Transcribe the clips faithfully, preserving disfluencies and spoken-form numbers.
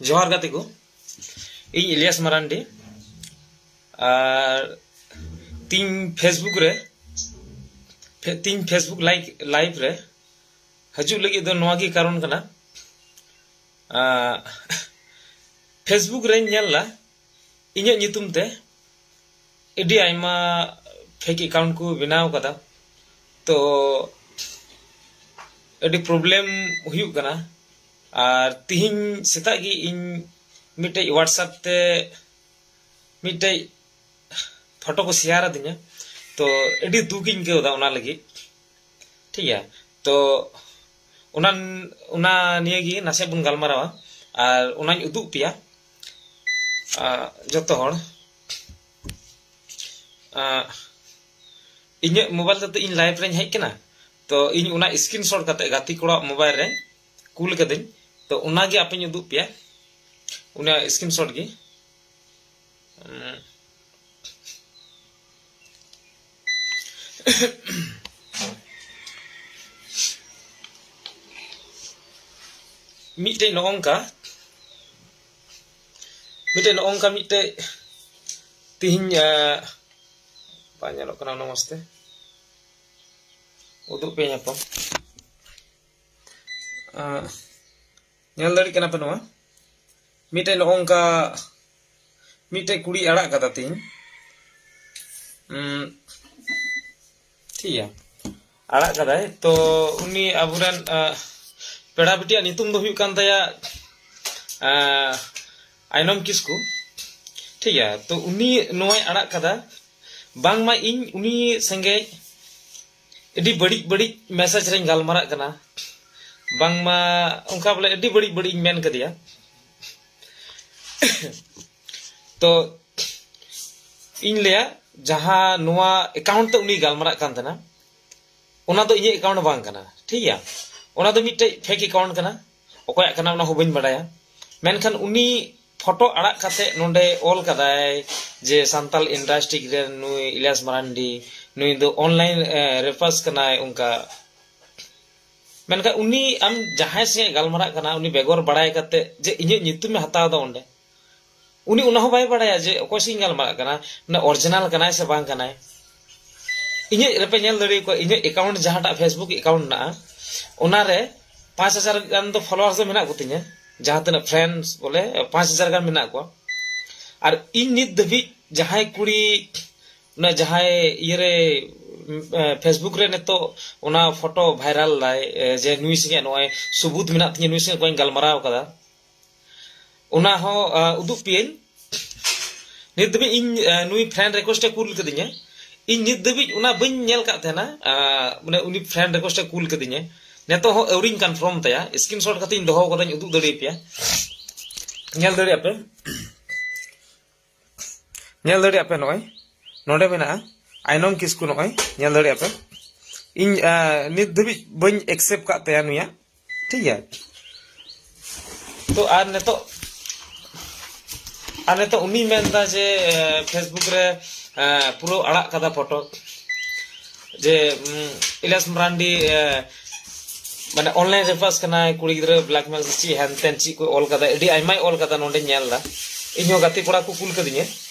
ᱡᱚᱦᱟᱨ ᱜᱟᱛᱮ ᱠᱚ, ᱤᱧ ᱤᱞᱤᱭᱟᱥ ᱢᱟᱨᱟᱱᱰᱤ᱾ ᱟᱨ ᱛᱤᱧ Facebook ᱨᱮ, ᱯᱷᱮ- ᱛᱤᱧ Facebook live, live ᱨᱮ ᱦᱤᱡᱩᱜ ᱞᱟᱹᱜᱤᱫ ᱫᱚ ᱱᱚᱣᱟ ᱜᱮ ᱠᱟᱨᱚᱱ ᱠᱟᱱᱟ᱾ ᱟᱨ Facebook ᱨᱮᱧ ᱧᱮᱞ ᱫᱟ ᱤᱧᱟᱹᱜ ᱧᱩᱛᱩᱢ ᱛᱮ ᱟᱹᱰᱤ ᱟᱭᱢᱟ fake account ᱠᱚ ᱵᱮᱱᱟᱣ ᱠᱟᱫᱟ᱾ ᱛᱚ ᱟᱹᱰᱤ problem ᱦᱩᱭᱩᱜ ᱠᱟᱱᱟ᱾ ᱟᱨ ᱛᱤᱦᱤᱧ ᱥᱮᱛᱟᱜ ᱜᱮ ᱤᱧ ᱢᱤᱫᱴᱮᱡ WhatsApp ᱛᱮ ᱢᱤᱫᱴᱮᱡ photo ᱠᱚ share ᱟᱹᱫᱤᱧᱟ᱾ ᱛᱚ ᱟᱹᱰᱤ ᱫᱩᱠ ᱤᱧ ᱟᱹᱭᱠᱟᱹᱣ ᱫᱟ ᱚᱱᱟ ᱞᱟᱹᱜᱤᱫ᱾ ᱴᱷᱤᱠ ᱜᱮᱭᱟ, ᱛᱚ ᱚᱱᱟ, ᱚᱱᱟ ᱱᱤᱭᱮ ᱜᱮ ᱱᱟᱥᱮ ᱵᱚᱱ ᱜᱟᱞᱢᱟᱨᱟᱣᱟ ᱟᱨ ᱚᱱᱟᱧ ᱩᱫᱩᱜ ᱯᱮᱭᱟ᱾ ᱟᱨ ᱡᱚᱛᱚ ᱦᱚᱲ, ᱟᱨ ᱤᱧᱟᱹᱜ mobile ᱛᱮ ᱤᱧ live ᱨᱮᱧ ᱦᱮᱡ ᱠᱟᱱᱟ, ᱛᱚ ᱤᱧ ᱚᱱᱟ screenshot ᱠᱟᱛᱮ ᱜᱟᱛᱮ ᱠᱚᱲᱟᱣᱟᱜ mobile ᱨᱮ ᱠᱩᱞ ᱠᱟᱹᱫᱟᱹᱧ᱾ ᱛᱚ ᱚᱱᱟᱜᱮ ᱟᱯᱮᱧ ᱩᱫᱩᱜ ᱯᱮᱭᱟ, ᱚᱱᱟ screenshot ᱜᱮ᱾ ᱩᱸ᱾ ᱢᱤᱫᱴᱮᱡ ᱱᱚᱜᱼᱚᱝᱠᱟ, ᱢᱤᱫᱴᱮᱡ ᱱᱚᱜᱼᱚᱝᱠᱟ ᱢᱤᱫᱴᱮᱡ ᱛᱤᱦᱤᱧ, ᱟᱸ, ᱵᱟᱝ ᱧᱮᱞᱚᱜ ᱠᱟᱱᱟ ᱩᱱᱟᱹᱜ ᱢᱚᱡᱽ ᱛᱮ, ᱩᱫᱩᱜ ᱯᱮ ᱧᱟᱯᱟᱢ᱾ ᱟᱸ, ᱧᱮᱞ ᱫᱟᱲᱮᱭᱟᱜ ᱠᱟᱱᱟ ᱯᱮ ᱱᱚᱣᱟ? ᱢᱤᱫᱴᱮᱡ ᱱᱚᱜᱼᱚᱝᱠᱟ ᱢᱤᱫᱴᱮᱡ ᱠᱩᱲᱤ ᱟᱲᱟᱜ ᱠᱟᱫᱟ ᱛᱤᱦᱤᱧ᱾ ᱩᱸ, ᱴᱷᱤᱠ ᱜᱮᱭᱟ, ᱟᱲᱟᱜ ᱠᱟᱫᱟᱭ᱾ ᱛᱚ ᱩᱱᱤ ᱟᱵᱚᱨᱮᱱ, ᱟᱸ, ᱯᱮᱲᱟ ᱵᱤᱴᱤᱭᱟᱜ ᱧᱩᱛᱩᱢ ᱫᱚ ᱦᱩᱭᱩᱜ ᱠᱟᱱ ᱛᱟᱭᱟ, ᱟᱸ, ᱟᱭᱱᱚᱢ ᱠᱤᱥᱠᱩ᱾ ᱴᱷᱤᱠ ᱜᱮᱭᱟ, ᱛᱚ ᱩᱱᱤ ᱱᱚᱣᱟᱭ ᱟᱲᱟᱜ ᱠᱟᱫᱟ, ᱵᱟᱝᱢᱟ ᱤᱧ ᱩᱱᱤ ᱥᱚᱸᱜᱮ ᱟᱹᱰᱤ ᱵᱟᱹᱲᱤᱡ ᱵᱟᱹᱲᱤᱡ message ᱨᱮᱧ ᱜᱟᱞᱢᱟᱨᱟᱜ ᱠᱟᱱᱟ, ᱵᱟᱝᱢᱟ ᱚᱱᱠᱟ ᱵᱚᱞᱮ ᱟᱹᱰᱤ ᱵᱟᱹᱲᱤᱡ ᱵᱟᱹᱲᱤᱡ ᱤᱧ ᱢᱮᱱ ᱠᱟᱫᱮᱭᱟ᱾ ᱛᱚ ᱤᱧ ᱞᱟᱹᱭᱟ, ᱡᱟᱦᱟᱸ ᱱᱚᱣᱟ account ᱛᱮ ᱩᱱᱤ ᱜᱟᱞᱢᱟᱨᱟᱜ ᱠᱟᱱ ᱛᱟᱦᱮᱱᱟ, ᱚᱱᱟ ᱫᱚ ᱤᱧᱟᱹᱜ account ᱵᱟᱝ ᱠᱟᱱᱟ, ᱴᱷᱤᱠ ᱜᱮᱭᱟ? ᱚᱱᱟ ᱫᱚ ᱢᱤᱫᱴᱮᱡ fake account ᱠᱟᱱᱟ᱾ ᱚᱠᱚᱭᱟᱜ ᱠᱟᱱᱟ ᱚᱱᱟ ᱦᱚᱸ ᱵᱟᱹᱧ ᱵᱟᱰᱟᱭᱟ, ᱢᱮᱱᱠᱷᱟᱱ ᱩᱱᱤ photo ᱟᱲᱟᱜ ᱠᱟᱛᱮ ᱱᱚᱰᱮ ᱚᱞ ᱠᱟᱫᱟᱭ ᱡᱮ ᱥᱟᱱᱛᱟᱞ industry ᱨᱮᱱ ᱱᱩᱭ ᱤᱞᱤᱭᱟᱥ ᱢᱟᱨᱟᱱᱰᱤ, ᱱᱩᱭ ᱫᱚ online, ᱮ, rapist ᱠᱟᱱᱟᱭ, ᱚᱱᱠᱟ᱾ ᱢᱮᱱᱠᱷᱟᱱ ᱩᱱᱤ ᱟᱢ ᱡᱟᱦᱟᱸᱭ ᱥᱮ ᱜᱟᱞᱢᱟᱨᱟᱜ ᱠᱟᱱᱟ, ᱩᱱᱤ ᱵᱮᱜᱚᱨ ᱵᱟᱲᱟᱭ ᱠᱟᱛᱮ ᱡᱮ ᱤᱧᱟᱹᱜ ᱧᱩᱛᱩᱢᱮ ᱦᱟᱛᱟᱣ ᱮᱫᱟ ᱚᱸᱰᱮ, ᱩᱱᱤ ᱚᱱᱟ ᱦᱚᱸ ᱵᱟᱭ ᱵᱟᱲᱟᱭᱟ ᱡᱮ ᱚᱠᱚᱭ ᱥᱮ ᱤᱧ ᱜᱟᱞᱢᱟᱨᱟᱜ ᱠᱟᱱᱟ, ᱢᱟᱱᱮ original ᱠᱟᱱᱟᱭ ᱥᱮ ᱵᱟᱝ ᱠᱟᱱᱟᱭ᱾ ᱤᱧᱟᱹᱜ ᱨᱮᱯᱮ ᱧᱮᱞ ᱫᱟᱲᱮᱭᱟᱠᱚᱣᱟ, ᱤᱧᱟᱹᱜ account ᱡᱟᱦᱟᱸᱴᱟᱜ Facebook account ᱢᱮᱱᱟᱜᱼᱟ, ᱚᱱᱟᱨᱮ ᱯᱟᱸᱪ ᱦᱟᱡᱟᱨ ᱜᱟᱱ ᱫᱚ followers ᱫᱚ ᱢᱮᱱᱟᱜ ᱠᱚᱛᱤᱧᱟ, ᱡᱟᱦᱟᱸ ᱛᱤᱱᱟᱹᱜ friends ᱵᱚᱞᱮ ᱯᱟᱸᱪ ᱦᱟᱡᱟᱨ ᱜᱟᱱ ᱢᱮᱱᱟᱜ ᱠᱚᱣᱟ᱾ ᱟᱨ ᱤᱧ ᱱᱤᱛ ᱫᱷᱟᱹᱵᱤᱡ ᱡᱟᱦᱟᱸᱭ ᱠᱩᱲᱤ ᱚᱱᱟ ᱡᱟᱦᱟᱸᱭ ᱤᱭᱟᱹᱨᱮ, ᱩᱢ, ᱮ, Facebook ᱨᱮ ᱱᱤᱛᱚᱜ ᱚᱱᱟ ᱯᱷᱳᱴᱳ ᱵᱷᱟᱭᱨᱟᱞ ᱫᱟᱭ, ᱮ, ᱡᱮ ᱱᱩᱭ ᱥᱚᱸᱜᱮ ᱱᱚᱜᱼᱚᱭ ᱥᱩᱵᱩᱫ ᱢᱮᱱᱟᱜ ᱛᱤᱧᱟᱹ, ᱱᱩᱭ ᱥᱚᱸᱜᱮ ᱚᱠᱚᱭᱤᱧ ᱜᱟᱞᱢᱟᱨᱟᱣ ᱠᱟᱫᱟ, ᱚᱱᱟ ᱦᱚᱸ, ᱟ, ᱩᱫᱩᱜ ᱯᱮᱭᱟᱹᱧ᱾ ᱱᱤᱛ ᱫᱷᱟᱹᱵᱤᱡ ᱤᱧ, ᱮ, ᱱᱩᱭ friend request ᱮ ᱠᱩᱞ ᱠᱟᱫᱤᱧᱟ᱾ ᱤᱧ ᱱᱤᱛ ᱫᱷᱟᱹᱵᱤᱡ ᱚᱱᱟ ᱵᱟᱹᱧ ᱧᱮᱞ ᱠᱟᱫ ᱛᱟᱦᱮᱱᱟ, ᱟ, ᱢᱟᱱᱮ ᱩᱱᱤ friend request ᱮ ᱠᱩᱞ ᱠᱟᱫᱤᱧᱟ᱾ ᱱᱤᱛᱚᱜ ᱦᱚᱸ ᱟᱹᱣᱨᱤᱧ confirm ᱛᱟᱭᱟ, screenshot ᱠᱟᱛᱮᱧ ᱫᱚᱦᱚ ᱠᱟᱫᱟᱧ, ᱩᱫᱩᱜ ᱫᱟᱲᱮᱭᱟᱯᱮᱭᱟ, ᱧᱮᱞ ᱫᱟᱲᱮᱭᱟᱜ ᱯᱮ᱾ ᱧᱮᱞ ᱫᱟᱲᱮᱭᱟᱜ ᱯᱮ, ᱱᱚᱜᱼᱚᱭ ᱱᱚᱰᱮ ᱢᱮᱱᱟᱜᱼᱟ ᱟᱭᱱᱚᱢ ᱠᱤᱥᱠᱩ, ᱱᱚᱜᱼᱚᱭ ᱧᱮᱞ ᱫᱟᱲᱮᱭᱟᱜ ᱯᱮ᱾ ᱤᱧ, ᱟ, ᱱᱤᱛ ᱫᱷᱟᱹᱵᱤᱡ ᱵᱟᱹᱧ accept ᱠᱟᱜ ᱛᱟᱭᱟ ᱱᱩᱭᱟᱜ, ᱴᱷᱤᱠ ᱜᱮᱭᱟ᱾ ᱛᱚ ᱟᱨ ᱱᱤᱛᱚᱜ, ᱟᱨ ᱱᱤᱛᱚᱜ ᱩᱱᱤᱭ ᱢᱮᱱᱫᱟ ᱡᱮ, ᱮ, Facebook ᱨᱮ, ᱮ, ᱯᱩᱨᱟᱹ ᱟᱲᱟᱜ ᱠᱟᱫᱟ ᱯᱷᱳᱴᱳ, ᱡᱮ, ᱩᱢ, ᱤᱞᱟᱥ ᱢᱟᱨᱟᱱᱰᱤ, ᱮ, ᱢᱟᱱᱮ online ᱨᱮ ᱯᱟᱥ ᱠᱟᱱᱟᱭ, ᱠᱩᱲᱤ ᱜᱤᱫᱽᱨᱟᱹ blackmail ᱥᱮ ᱪᱮᱫ ᱦᱮᱱ ᱛᱮᱱ ᱪᱮᱫ ᱠᱚ ᱚᱞ ᱠᱟᱫᱟ, ᱟᱹᱰᱤ ᱟᱭᱢᱟᱭ ᱚᱞ ᱠᱟᱫᱟ ᱱᱚᱸᱰᱮᱧ ᱧᱮᱞ ᱫᱟ᱾ ᱤᱧᱦᱚᱸ ᱜᱟᱛᱮ ᱠᱚᱲᱟ ᱠᱚ ᱠᱩᱞ ᱠᱟᱫᱤᱧᱟ,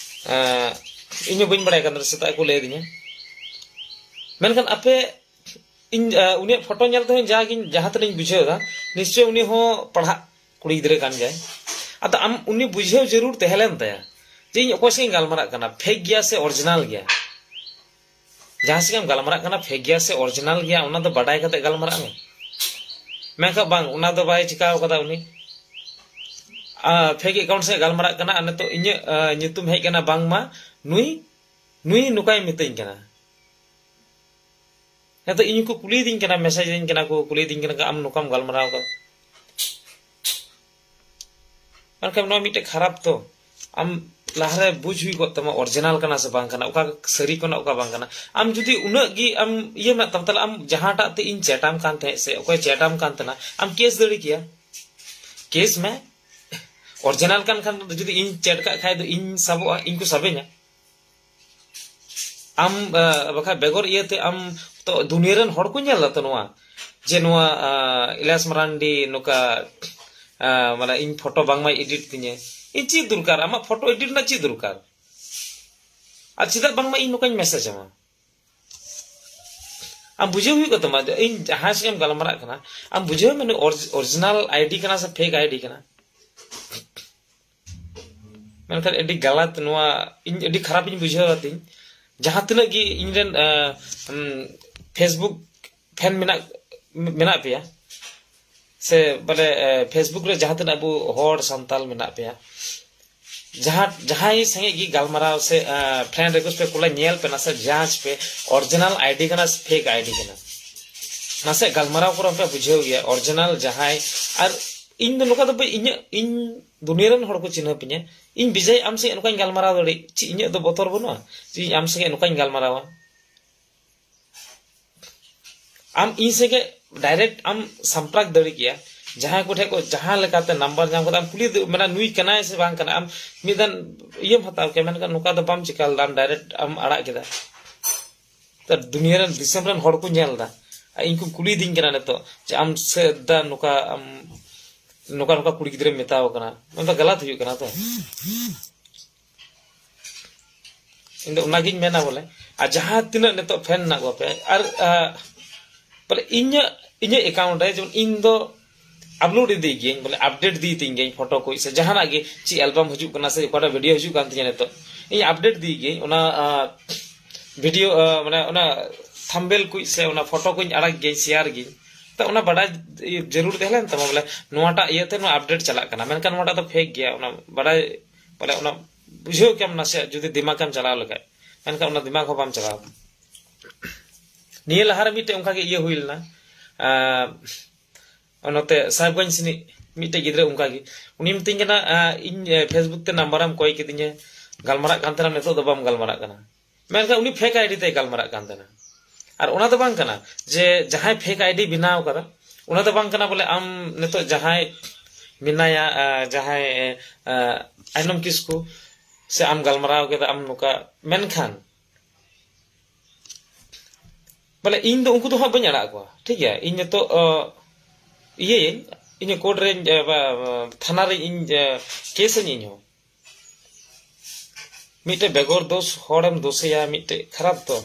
ᱮᱸ, ᱤᱧᱦᱚᱸ ᱵᱟᱹᱧ ᱵᱟᱲᱟᱭ ᱠᱟᱱ ᱛᱟᱦᱮᱸ, ᱥᱮᱛᱟᱜ ᱠᱚ ᱞᱟᱹᱭ ᱟᱫᱤᱧᱟ᱾ ᱢᱮᱱᱠᱷᱟᱱ ᱟᱯᱮ, ᱤᱧ, ᱮᱸ, ᱩᱱᱤᱭᱟᱜ ᱯᱷᱳᱴᱳ ᱧᱮᱞ ᱛᱮᱦᱚᱸ ᱡᱟᱜᱤᱧ, ᱡᱟᱦᱟᱸ ᱛᱤᱱᱟᱹᱜ ᱤᱧ ᱵᱩᱡᱷᱟᱹᱣ ᱫᱟ, ᱱᱤᱥᱪᱚᱭ ᱩᱱᱤ ᱦᱚᱸ ᱯᱟᱲᱦᱟᱜ ᱠᱩᱲᱤ ᱜᱤᱫᱽᱨᱟᱹ ᱠᱟᱱ ᱜᱮᱭᱟᱭ᱾ ᱟᱫᱚ ᱟᱢ ᱩᱱᱤ ᱵᱩᱡᱷᱟᱹᱣ ᱡᱟᱹᱨᱩᱲ ᱛᱟᱦᱮᱸ ᱞᱮᱱ ᱛᱟᱭᱟ ᱡᱮ ᱤᱧ ᱚᱠᱚᱭ ᱥᱟᱶ ᱤᱧ ᱜᱟᱞᱢᱟᱨᱟᱜ ᱠᱟᱱᱟ, fake ᱜᱮᱭᱟ ᱥᱮ original ᱜᱮᱭᱟ᱾ ᱡᱟᱦᱟᱸ ᱥᱮᱫ ᱮᱢ ᱜᱟᱞᱢᱟᱨᱟᱜ ᱠᱟᱱᱟ, fake ᱜᱮᱭᱟ ᱥᱮ original ᱜᱮᱭᱟ, ᱚᱱᱟ ᱫᱚ ᱵᱟᱰᱟᱭ ᱠᱟᱛᱮ ᱜᱟᱞᱢᱟᱨᱟᱜ ᱢᱮ᱾ ᱢᱮᱱᱠᱷᱟᱱ ᱵᱟᱝ, ᱚᱱᱟ ᱫᱚ ᱵᱟᱭ ᱪᱤᱠᱟᱹᱣ ᱠᱟᱫᱟ ᱩᱱᱤ᱾ ᱟ, fake account ᱥᱮᱫ ᱜᱟᱞᱢᱟᱨᱟᱜ ᱠᱟᱱᱟ, ᱟᱨ ᱱᱤᱛᱚᱜ ᱤᱧᱟᱹᱜ, ᱟ, ᱧᱩᱛᱩᱢ ᱦᱮᱡ ᱠᱟᱱᱟ, ᱵᱟᱝᱢᱟ ᱱᱩᱭ, ᱱᱩᱭ ᱱᱚᱝᱠᱟᱭ ᱢᱤᱛᱟᱹᱧ ᱠᱟᱱᱟ᱾ ᱱᱤᱛᱚᱜ ᱤᱧ ᱠᱚ ᱠᱩᱞᱤᱭᱮᱫᱤᱧ ᱠᱟᱱᱟ, message ᱟᱹᱧ ᱠᱟᱱᱟ ᱠᱚ, ᱠᱩᱞᱤᱭᱮᱫᱤᱧ ᱠᱟᱱᱟ ᱠᱚ, "ᱟᱢ ᱱᱚᱝᱠᱟᱢ ᱜᱟᱞᱢᱟᱨᱟᱣ ᱠᱟᱫᱟ?" ᱢᱮᱱᱠᱷᱟᱱ ᱱᱚᱣᱟ ᱢᱤᱫᱴᱮᱡ ᱠᱷᱟᱨᱟᱯ ᱛᱚ᱾ ᱟᱢ ᱞᱟᱦᱟᱨᱮ ᱵᱩᱡᱽ ᱦᱩᱭ ᱠᱚᱜ ᱛᱟᱢᱟ original ᱠᱟᱱᱟ ᱥᱮ ᱵᱟᱝ ᱠᱟᱱᱟ, ᱚᱠᱟ ᱥᱟᱹᱨᱤ ᱠᱟᱱᱟ, ᱚᱠᱟ ᱵᱟᱝ ᱠᱟᱱᱟ᱾ ᱟᱢ ᱡᱩᱫᱤ ᱩᱱᱟᱹᱜ ᱜᱮ ᱟᱢ ᱤᱭᱟᱹ ᱢᱮᱱᱟᱜ ᱛᱟᱢ, ᱛᱟᱦᱞᱮ ᱟᱢ ᱡᱟᱦᱟᱸᱴᱟᱜ ᱛᱮ ᱤᱧ chat ᱟᱢ ᱠᱟᱱ ᱛᱟᱦᱮᱸᱫ ᱥᱮ ᱚᱠᱚᱭ chat ᱟᱢ ᱠᱟᱱ ᱛᱟᱦᱮᱱᱟ, ᱟᱢ case ᱫᱟᱲᱮ ᱠᱮᱭᱟ᱾ Case ᱢᱮ, original ᱠᱟᱱ ᱠᱷᱟᱱ ᱫᱚ, ᱡᱩᱫᱤ ᱤᱧ chat ᱠᱟᱜ ᱠᱷᱟᱡ ᱫᱚ ᱤᱧ ᱥᱟᱵᱚᱜᱼᱟ, ᱤᱧ ᱠᱚ ᱥᱟᱵᱮᱧᱟ᱾ ᱟᱢ, ᱟ, ᱵᱟᱠᱷᱟᱡ ᱵᱮᱜᱚᱨ ᱤᱭᱟᱹᱛᱮ ᱟᱢ ᱛᱚ ᱫᱩᱱᱤᱭᱟᱹ ᱨᱮᱱ ᱦᱚᱲ ᱠᱚ ᱧᱮᱞ ᱫᱟ ᱛᱚ ᱱᱚᱣᱟ᱾ ᱡᱮ ᱱᱚᱣᱟ ᱟᱸ, ᱤᱞᱟᱥ ᱢᱟᱨᱟᱱᱰᱤ ᱱᱚᱝᱠᱟ ᱟᱸ, ᱢᱟᱱᱮ ᱤᱧ ᱯᱷᱳᱴᱳ ᱵᱟᱝᱢᱟᱭ ᱮᱰᱤᱴ ᱛᱤᱧᱟᱹ᱾ ᱤᱧ ᱪᱮᱫ ᱫᱚᱨᱠᱟᱨ? ᱟᱢᱟᱜ ᱯᱷᱳᱴᱳ ᱮᱰᱤᱴ ᱨᱮᱱᱟᱜ ᱪᱮᱫ ᱫᱚᱨᱠᱟᱨ? ᱟᱨ ᱪᱮᱫᱟᱜ ᱵᱟᱝᱢᱟ ᱤᱧ ᱱᱚᱝᱠᱟᱧ ᱢᱮᱥᱮᱡᱽ ᱟᱢᱟ? ᱟᱢ ᱵᱩᱡᱷᱟᱹᱣ ᱦᱩᱭᱩᱜ ᱠᱟᱱ ᱛᱟᱢᱟ ᱡᱮ ᱤᱧ ᱡᱟᱦᱟᱸᱭ ᱥᱚᱸᱜᱮᱢ ᱜᱟᱞᱢᱟᱨᱟᱜ ᱠᱟᱱᱟ, ᱟᱢ ᱵᱩᱡᱷᱟᱹᱣ ᱢᱮ ᱱᱩᱭ ᱚᱨᱤᱡᱤᱱᱟᱞ ᱟᱭᱰᱤ ᱠᱟᱱᱟ ᱥᱮ ᱯᱷᱮᱠ ᱟᱭᱰᱤ ᱠᱟᱱᱟ᱾ ᱢᱮᱱᱠᱷᱟᱱ ᱟᱹᱰᱤ ᱜᱟᱞᱟᱛ, ᱱᱚᱣᱟ ᱤᱧ ᱟᱹᱰᱤ ᱠᱷᱟᱨᱟᱯ ᱤᱧ ᱵᱩᱡᱷᱟᱹᱣ ᱟᱹᱛᱤᱧ᱾ ᱡᱟᱦᱟᱸ ᱛᱤᱱᱟᱹᱜ ᱜᱮ ᱤᱧ ᱨᱮᱱ ᱯᱷᱮᱥᱵᱩᱠ ᱯᱷᱮᱱ ᱢᱮᱱᱟᱜ ᱢᱮᱱᱟᱜ ᱯᱮᱭᱟ, ᱥᱮ ᱵᱚᱞᱮ ᱯᱷᱮᱥᱵᱩᱠ ᱨᱮ ᱡᱟᱦᱟᱸ ᱛᱤᱱᱟᱹᱜ ᱟᱵᱚ ᱦᱚᱲ ᱥᱟᱱᱛᱟᱞ ᱢᱮᱱᱟᱜ ᱯᱮᱭᱟ, ᱡᱟᱦᱟᱸ ᱡᱟᱦᱟᱸᱭ ᱥᱚᱸᱜᱮ ᱜᱮ ᱜᱟᱞᱢᱟᱨᱟᱣ ᱥᱮ ᱯᱷᱨᱮᱱᱰ ᱨᱤᱠᱩᱭᱮᱥᱴ ᱯᱮ ᱠᱩᱞᱟ, ᱧᱮᱞ ᱯᱮ ᱱᱟᱥᱮ, ᱡᱟᱸᱪ ᱯᱮ, ᱚᱨᱤᱡᱤᱱᱟᱞ ᱟᱭᱰᱤ ᱠᱟᱱᱟ ᱥᱮ ᱯᱷᱮᱠ ᱟᱭᱰᱤ ᱠᱟᱱᱟ᱾ ᱱᱟᱥᱮ ᱜᱟᱞᱢᱟᱨᱟᱣ ᱠᱚᱨᱮ ᱯᱮ ᱵᱩᱡᱷᱟᱹᱣ ᱜᱮᱭᱟ ᱚᱨᱤᱡᱤᱱᱟᱞ ᱡᱟᱦᱟᱸᱭ᱾ ᱟᱨ ᱤᱧ ᱫᱚ ᱱᱚᱝᱠᱟ ᱫᱚ ᱵᱟᱹᱧ, ᱤᱧᱟᱹᱜ, ᱤᱧ ᱫᱩᱱᱤᱭᱟᱹ ᱨᱮᱱ ᱦᱚᱲ ᱠᱚ ᱪᱤᱱᱦᱟᱹᱯ ᱤᱧᱟ᱾ ᱤᱧ ᱵᱤᱡᱚᱭ ᱟᱢ ᱥᱚᱸᱜᱮ ᱱᱚᱝᱠᱟᱧ ᱜᱟᱞᱢᱟᱨᱟᱣ ᱫᱟᱲᱮᱭᱟᱜ, ᱪᱮᱫ ᱤᱧᱟᱹᱜ ᱫᱚ ᱵᱚᱛᱚᱨ ᱵᱟᱹᱱᱩᱜᱼᱟ? ᱪᱮᱫ ᱤᱧ ᱟᱢ ᱥᱚᱸᱜᱮ ᱱᱚᱝᱠᱟᱧ ᱜᱟᱞᱢᱟᱨᱟᱣᱟ? ᱟᱢ ᱤᱧ ᱥᱚᱸᱜᱮ ᱰᱟᱭᱨᱮᱠᱴ ᱟᱢ ᱥᱟᱢᱯᱨᱟᱠ ᱫᱟᱲᱮ ᱠᱮᱭᱟ, ᱡᱟᱦᱟᱸᱭ ᱠᱚᱴᱷᱮᱱ ᱠᱚ ᱡᱟᱦᱟᱸ ᱞᱮᱠᱟᱛᱮ ᱱᱟᱢᱵᱟᱨ ᱧᱟᱢ ᱠᱟᱛᱮ ᱟᱢ ᱠᱩᱞᱤ ᱫᱟᱲᱮ-, ᱢᱟᱱᱮ ᱱᱩᱭ ᱠᱟᱱᱟᱭ ᱥᱮ ᱵᱟᱝ ᱠᱟᱱᱟ, ᱟᱢ ᱢᱤᱫ ᱫᱷᱟᱣ ᱤᱭᱟᱹᱢ ᱦᱟᱛᱟᱣ ᱠᱮᱭᱟ, ᱢᱮᱱᱠᱷᱟᱱ ᱱᱚᱝᱠᱟ ᱫᱚ ᱵᱟᱢ ᱪᱤᱠᱟ ᱞᱮᱫᱟ, ᱟᱢ ᱰᱟᱭᱨᱮᱠᱴ ᱟᱢ ᱟᱲᱟᱜ ᱠᱮᱫᱟ᱾ ᱛᱚ ᱫᱩᱱᱤᱭᱟᱹ ᱨᱮᱱ, ᱫᱤᱥᱚᱢ ᱨᱮᱱ ᱦᱚᱲ ᱠᱚ ᱧᱮᱞ ᱮᱫᱟ, ᱟᱨ ᱤᱧ ᱠᱚ ᱠᱩᱞᱤᱭᱮᱫᱤᱧ ᱠᱟᱱᱟ ᱱᱤᱛᱚᱜ ᱡᱮ ᱟᱢ ᱥᱮ ᱫᱟ ᱱᱚᱝᱠᱟ, ᱟᱢ ᱱᱚᱝᱠᱟ ᱱᱚᱝᱠᱟ ᱠᱩᱲᱤ ᱜᱤᱫᱽᱨᱟᱹᱢ ᱢᱮᱛᱟᱣ ᱠᱟᱱᱟ, ᱢᱮᱱᱫᱚ ᱜᱟᱞᱟᱛ ᱦᱩᱭᱩᱜ ᱠᱟᱱᱟ ᱛᱚ᱾ ᱤᱧ ᱫᱚ ᱚᱱᱟᱜᱤᱧ ᱢᱮᱱᱟ ᱵᱚᱞᱮ, ᱟᱨ ᱡᱟᱦᱟᱸ ᱛᱤᱱᱟᱹᱜ ᱱᱤᱛᱚᱜ ᱯᱷᱮᱱ ᱢᱮᱱᱟᱜ ᱠᱚᱣᱟ ᱯᱮ, ᱟᱨ ᱟᱸ, ᱵᱚᱞᱮ ᱤᱧᱟᱹᱜ, ᱤᱧᱟᱹᱜ ᱮᱠᱟᱣᱩᱱᱴ ᱨᱮ ᱡᱮᱢᱚᱱ ᱤᱧ ᱫᱚ ᱟᱯᱞᱳᱰ ᱤᱫᱤᱭ ᱜᱤᱭᱟᱹᱧ, ᱵᱚᱞᱮ ᱟᱯᱰᱮᱴ ᱤᱫᱤᱭ ᱛᱤᱧ ᱜᱤᱭᱟᱹᱧ ᱯᱷᱳᱴᱳ ᱠᱚ ᱥᱮ ᱡᱟᱦᱟᱱᱟᱜ ᱜᱮ, ᱪᱮᱫ ᱮᱞᱵᱟᱢ ᱦᱤᱡᱩᱜ ᱠᱟᱱᱟ ᱥᱮ ᱚᱠᱟᱴᱟᱜ ᱵᱷᱤᱰᱤᱭᱳ ᱦᱤᱡᱩᱜ ᱠᱟᱱ ᱛᱤᱧᱟ ᱱᱤᱛᱚᱜ, ᱤᱧ ᱟᱯᱰᱮᱴ ᱤᱫᱤᱭ ᱜᱤᱭᱟᱹᱧ᱾ ᱚᱱᱟ ᱟᱸ, ᱵᱷᱤᱰᱤᱭᱳ ᱟᱸ, ᱢᱟᱱᱮ ᱚᱱᱟ ᱛᱷᱟᱢᱵᱮᱞ ᱠᱚ ᱥᱮ ᱚᱱᱟ ᱯᱷᱳᱴᱳ ᱠᱚᱧ ᱟᱲᱟᱜ ᱜᱤᱭᱟᱹᱧ, ᱥᱮᱭᱟᱨ ᱜᱤᱭᱟᱹᱧ᱾ ᱛᱚ ᱚᱱᱟ ᱵᱟᱰᱟᱭ ᱡᱟᱹᱨᱩᱲ ᱛᱟᱦᱮᱸ ᱞᱮᱱ ᱛᱟᱢᱟ ᱵᱚᱞᱮ ᱱᱚᱣᱟᱴᱟᱜ ᱤᱭᱟᱹᱛᱮ ᱱᱚᱣᱟ ᱟᱯᱰᱮᱴ ᱪᱟᱞᱟᱜ ᱠᱟᱱᱟ, ᱢᱮᱱᱠᱷᱟᱱ ᱱᱚᱣᱟᱴᱟᱜ ᱫᱚ ᱯᱷᱮᱠ ᱜᱮᱭᱟ᱾ ᱚᱱᱟ ᱵᱟᱰᱟᱭ, ᱵᱚᱞᱮ ᱚᱱᱟ ᱵᱩᱡᱷᱟᱹᱣ ᱠᱮᱭᱟᱢ ᱱᱟᱥᱮᱭᱟᱜ ᱡᱩᱫᱤ ᱫᱤᱢᱟᱜᱽ ᱮᱢ ᱪᱟᱞᱟᱣ ᱞᱮᱠᱷᱟᱡ, ᱢᱮᱱᱠᱷᱟᱱ ᱚᱱᱟ ᱫᱤᱢᱟᱜᱽ ᱦᱚᱸ ᱵᱟᱢ ᱪᱟᱞᱟᱣ᱾ ᱱᱤᱭᱟᱹ ᱞᱟᱦᱟᱨᱮ ᱢᱤᱫᱴᱮᱡ ᱚᱱᱠᱟᱜᱮ ᱤᱭᱟᱹ ᱦᱩᱭ ᱞᱮᱱᱟ, ᱟᱸ, ᱱᱚᱛᱮ ᱥᱟᱦᱮᱵᱽᱜᱚᱸᱡᱽ ᱥᱮᱱᱤᱡ ᱢᱤᱫᱴᱮᱡ ᱜᱤᱫᱽᱨᱟᱹ ᱚᱱᱠᱟᱜᱮ, ᱩᱱᱤ ᱢᱤᱛᱟᱹᱧ ᱠᱟᱱᱟ, ᱟᱸ, ᱤᱧ, ᱮ, ᱯᱷᱮᱥᱵᱩᱠ ᱛᱮ ᱱᱟᱢᱵᱟᱨᱮᱢ ᱠᱚᱭ ᱠᱤᱫᱤᱧᱟ, ᱜᱟᱞᱢᱟᱨᱟᱜ ᱠᱟᱱ ᱛᱟᱦᱮᱱᱟᱢ, ᱱᱤᱛᱚᱜ ᱫᱚ ᱵᱟᱢ ᱜᱟᱞᱢᱟᱨᱟᱜ ᱠᱟᱱᱟ᱾ ᱢᱮᱱᱠᱷᱟᱱ ᱩᱱᱤ ᱯᱷᱮᱠ ᱟᱭᱰᱤ ᱛᱮᱭ ᱜᱟᱞᱢᱟᱨᱟᱜ ᱠᱟᱱ ᱛᱟᱦᱮᱱᱟ᱾ ᱟᱨ ᱚᱱᱟ ᱫᱚ ᱵᱟᱝ ᱠᱟᱱᱟ ᱡᱮ ᱡᱟᱦᱟᱸᱭ ᱯᱷᱮᱠ ᱟᱭᱰᱤ ᱵᱮᱱᱟᱣ ᱠᱟᱫᱟ, ᱚᱱᱟ ᱫᱚ ᱵᱟᱝ ᱠᱟᱱᱟ ᱵᱚᱞᱮ ᱟᱢ ᱱᱤᱛᱚᱜ ᱡᱟᱦᱟᱸᱭ ᱢᱮᱱᱟᱭᱟ, ᱟᱸ, ᱡᱟᱦᱟᱸᱭ, ᱟᱸ, ᱟᱭᱱᱚᱢ ᱠᱤᱥᱠᱩ, ᱥᱮ ᱟᱢ ᱜᱟᱞᱢᱟᱨᱟᱣ ᱠᱮᱫᱟ ᱟᱢ ᱱᱚᱝᱠᱟ, ᱢᱮᱱᱠᱷᱟᱱ ᱵᱚᱞᱮ ᱤᱧ ᱫᱚ ᱩᱱᱠᱩ ᱫᱚ ᱦᱟᱸᱜ ᱵᱟᱹᱧ ᱟᱲᱟᱜ ᱠᱚᱣᱟ, ᱴᱷᱤᱠ ᱜᱮᱭᱟ? ᱤᱧ ᱱᱤᱛᱚᱜ ᱤᱭᱟᱹᱭᱟᱹᱧ, ᱤᱧ ᱠᱳᱨᱴ ᱨᱮ, ᱛᱷᱟᱱᱟ ᱨᱮ ᱤᱧ ᱠᱮᱥ ᱟᱹᱧ ᱤᱧ ᱦᱚᱸ᱾ ᱢᱤᱫᱴᱮᱡ ᱵᱮᱜᱚᱨ ᱫᱳᱥ ᱦᱚᱲᱮᱢ ᱫᱳᱥᱮᱭᱟ, ᱢᱤᱫᱴᱮᱡ ᱠᱷᱟᱨᱟᱯ ᱛᱚ᱾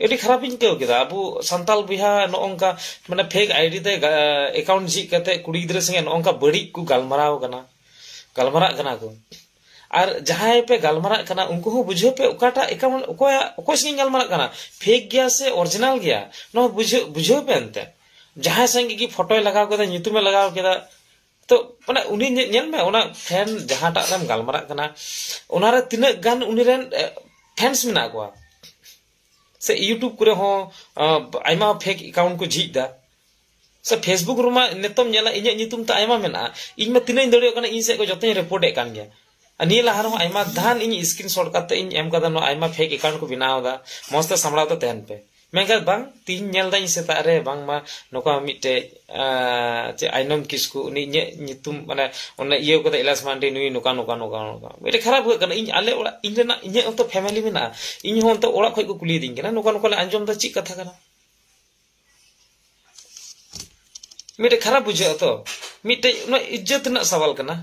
ᱟᱹᱰᱤ ᱠᱷᱟᱨᱟᱯ ᱤᱧ ᱟᱹᱭᱠᱟᱹᱣ ᱠᱮᱫᱟ᱾ ᱟᱵᱚ ᱥᱟᱱᱛᱟᱞ ᱵᱚᱭᱦᱟ ᱱᱚᱜᱼᱚ ᱱᱚᱝᱠᱟ, ᱢᱟᱱᱮ, ᱯᱷᱮᱠ ᱟᱭᱰᱤ ᱛᱮ ᱮᱠᱟᱣᱩᱱᱴ ᱡᱷᱤᱡ ᱠᱟᱛᱮ ᱠᱩᱲᱤ ᱜᱤᱫᱽᱨᱟᱹ ᱥᱚᱸᱜᱮ ᱱᱚᱜᱼᱚ ᱱᱚᱝᱠᱟ ᱵᱟᱹᱲᱤᱡ ᱠᱚ ᱜᱟᱞᱢᱟᱨᱟᱣ ᱠᱟᱱᱟ, ᱜᱟᱞᱢᱟᱨᱟᱜ ᱠᱟᱱᱟ ᱠᱚ᱾ ᱟᱨ ᱡᱟᱦᱟᱸᱭ ᱯᱮ ᱜᱟᱞᱢᱟᱨᱟᱜ ᱠᱟᱱᱟ, ᱩᱱᱠᱩ ᱦᱚᱸ ᱵᱩᱡᱷᱟᱹᱣ ᱯᱮ, ᱚᱠᱟᱴᱟᱜ ᱮᱠᱟᱣᱩᱱᱴ, ᱚᱠᱚᱭᱟᱜ, ᱚᱠᱚᱭ ᱥᱚᱸᱜᱮᱧ ᱜᱟᱞᱢᱟᱨᱟᱜ ᱠᱟᱱᱟ, ᱯᱷᱮᱠ ᱜᱮᱭᱟ ᱥᱮ ᱚᱨᱤᱡᱤᱱᱟᱞ ᱜᱮᱭᱟ, ᱱᱚᱣᱟ ᱵᱩᱡᱷᱟᱹᱣ, ᱵᱩᱡᱷᱟᱹᱣ ᱯᱮ ᱮᱱᱛᱮ᱾ ᱡᱟᱦᱟᱸᱭ ᱥᱚᱸᱜᱮ ᱜᱮ ᱯᱷᱳᱴᱳᱭ ᱞᱟᱜᱟᱣ ᱠᱮᱫᱟ, ᱧᱩᱛᱩᱢᱮ ᱞᱟᱜᱟᱣ ᱠᱮᱫᱟ, ᱛᱚ, ᱢᱟᱱᱮ, ᱩᱱᱤ ᱧᱮ-, ᱧᱮᱞ ᱢᱮ, ᱚᱱᱟ ᱯᱷᱮᱱ ᱡᱟᱦᱟᱸᱴᱟᱜ ᱨᱮᱢ ᱜᱟᱞᱢᱟᱨᱟᱜ ᱠᱟᱱᱟ, ᱚᱱᱟᱨᱮ ᱛᱤᱱᱟᱹᱜ ᱜᱟᱱ ᱩᱱᱤ ᱨᱮᱱ, ᱮ, ᱯᱷᱮᱱᱥ ᱢᱮᱱᱟᱜ ᱠᱚᱣᱟ᱾ ᱥᱮ YouTube ᱠᱚᱨᱮ ᱦᱚᱸ, ᱟ, ᱟᱭᱢᱟ ᱯᱷᱮᱠ ᱮᱠᱟᱣᱩᱱᱴ ᱠᱚ ᱡᱷᱤᱡ ᱫᱟ᱾ ᱥᱮ Facebook ᱨᱮᱢᱟ ᱱᱤᱛᱚᱢ ᱧᱮᱞᱟ, ᱤᱧᱟᱹᱜ ᱧᱩᱛᱩᱢ ᱛᱮ ᱟᱭᱢᱟ ᱢᱮᱱᱟᱜᱼᱟ᱾ ᱤᱧ ᱢᱟ ᱛᱤᱱᱟᱹᱜ ᱤᱧ ᱫᱟᱲᱮᱭᱟᱜ ᱠᱟᱱᱟ, ᱤᱧ ᱥᱮᱫ ᱠᱚ ᱡᱚᱛᱚᱧ ᱨᱤᱯᱳᱨᱴ ᱮᱫ ᱠᱟᱱ ᱜᱮᱭᱟ᱾ ᱟᱨ ᱱᱤᱭᱟᱹ ᱞᱟᱦᱟ ᱨᱮᱦᱚᱸ ᱟᱭᱢᱟ ᱫᱷᱟᱱ ᱤᱧ ᱥᱠᱨᱤᱱ ᱥᱚᱴ ᱠᱟᱛᱮ ᱤᱧ ᱮᱢ ᱠᱟᱫᱟ, ᱱᱚᱣᱟ ᱟᱭᱢᱟ ᱯᱷᱮᱠ ᱮᱠᱟᱣᱩᱱᱴ ᱠᱚ ᱵᱮᱱᱟᱣ ᱮᱫᱟ, ᱢᱚᱸᱡᱽ ᱛᱮ ᱥᱟᱢᱵᱲᱟᱣ ᱛᱮ ᱛᱟᱦᱮᱱ ᱯᱮ᱾ ᱢᱮᱱᱠᱷᱟᱱ ᱵᱟᱝ, ᱛᱤᱦᱤᱧ ᱧᱮᱞ ᱫᱟᱹᱧ ᱥᱮᱛᱟᱜ ᱨᱮ ᱵᱟᱝᱢᱟ ᱱᱚᱝᱠᱟ ᱢᱤᱫᱴᱮᱡ, ᱟᱸ, ᱪᱮᱫ ᱟᱭᱱᱚᱢ ᱠᱤᱥᱠᱩ, ᱩᱱᱤ ᱤᱧᱟᱹᱜ ᱧᱩᱛᱩᱢ, ᱢᱟᱱᱮ, ᱚᱱᱮ ᱤᱭᱟᱹ ᱠᱟᱫᱟ, ᱤᱞᱟᱥ ᱢᱟᱱᱰᱤ, ᱱᱩᱭ ᱱᱚᱝᱠᱟ, ᱱᱚᱝᱠᱟ, ᱱᱚᱝᱠᱟ, ᱱᱚᱝᱠᱟ᱾ ᱢᱤᱫᱴᱮᱡ ᱠᱷᱟᱨᱟᱯ ᱦᱩᱭᱩᱜ ᱠᱟᱱᱟ᱾ ᱤᱧ ᱟᱞᱮ ᱚᱲᱟᱜ, ᱤᱧ ᱨᱮᱱᱟᱜ, ᱤᱧᱟᱹᱜ ᱦᱚᱸᱛᱚ ᱯᱷᱮᱢᱮᱞᱤ ᱢᱮᱱᱟᱜᱼᱟ, ᱤᱧ ᱦᱚᱸ ᱚᱱᱛᱮ ᱚᱲᱟᱜ ᱠᱷᱚᱡ ᱠᱚ ᱠᱩᱞᱤᱭᱮᱫᱤᱧ ᱠᱟᱱᱟ, ᱱᱚᱝᱠᱟ, ᱱᱚᱝᱠᱟ ᱞᱮ ᱟᱸᱡᱚᱢ ᱫᱟ, ᱪᱮᱫ ᱠᱟᱛᱷᱟ ᱠᱟᱱᱟ? ᱢᱤᱫᱴᱮᱡ ᱠᱷᱟᱨᱟᱯ ᱵᱩᱡᱷᱟᱹᱜᱼᱟ ᱛᱚ, ᱢᱤᱫᱴᱮᱡ ᱚᱱᱟ ᱤᱡᱽᱡᱚᱛ ᱨᱮᱱᱟᱜ ᱥᱟᱣᱟᱞ ᱠᱟᱱᱟ᱾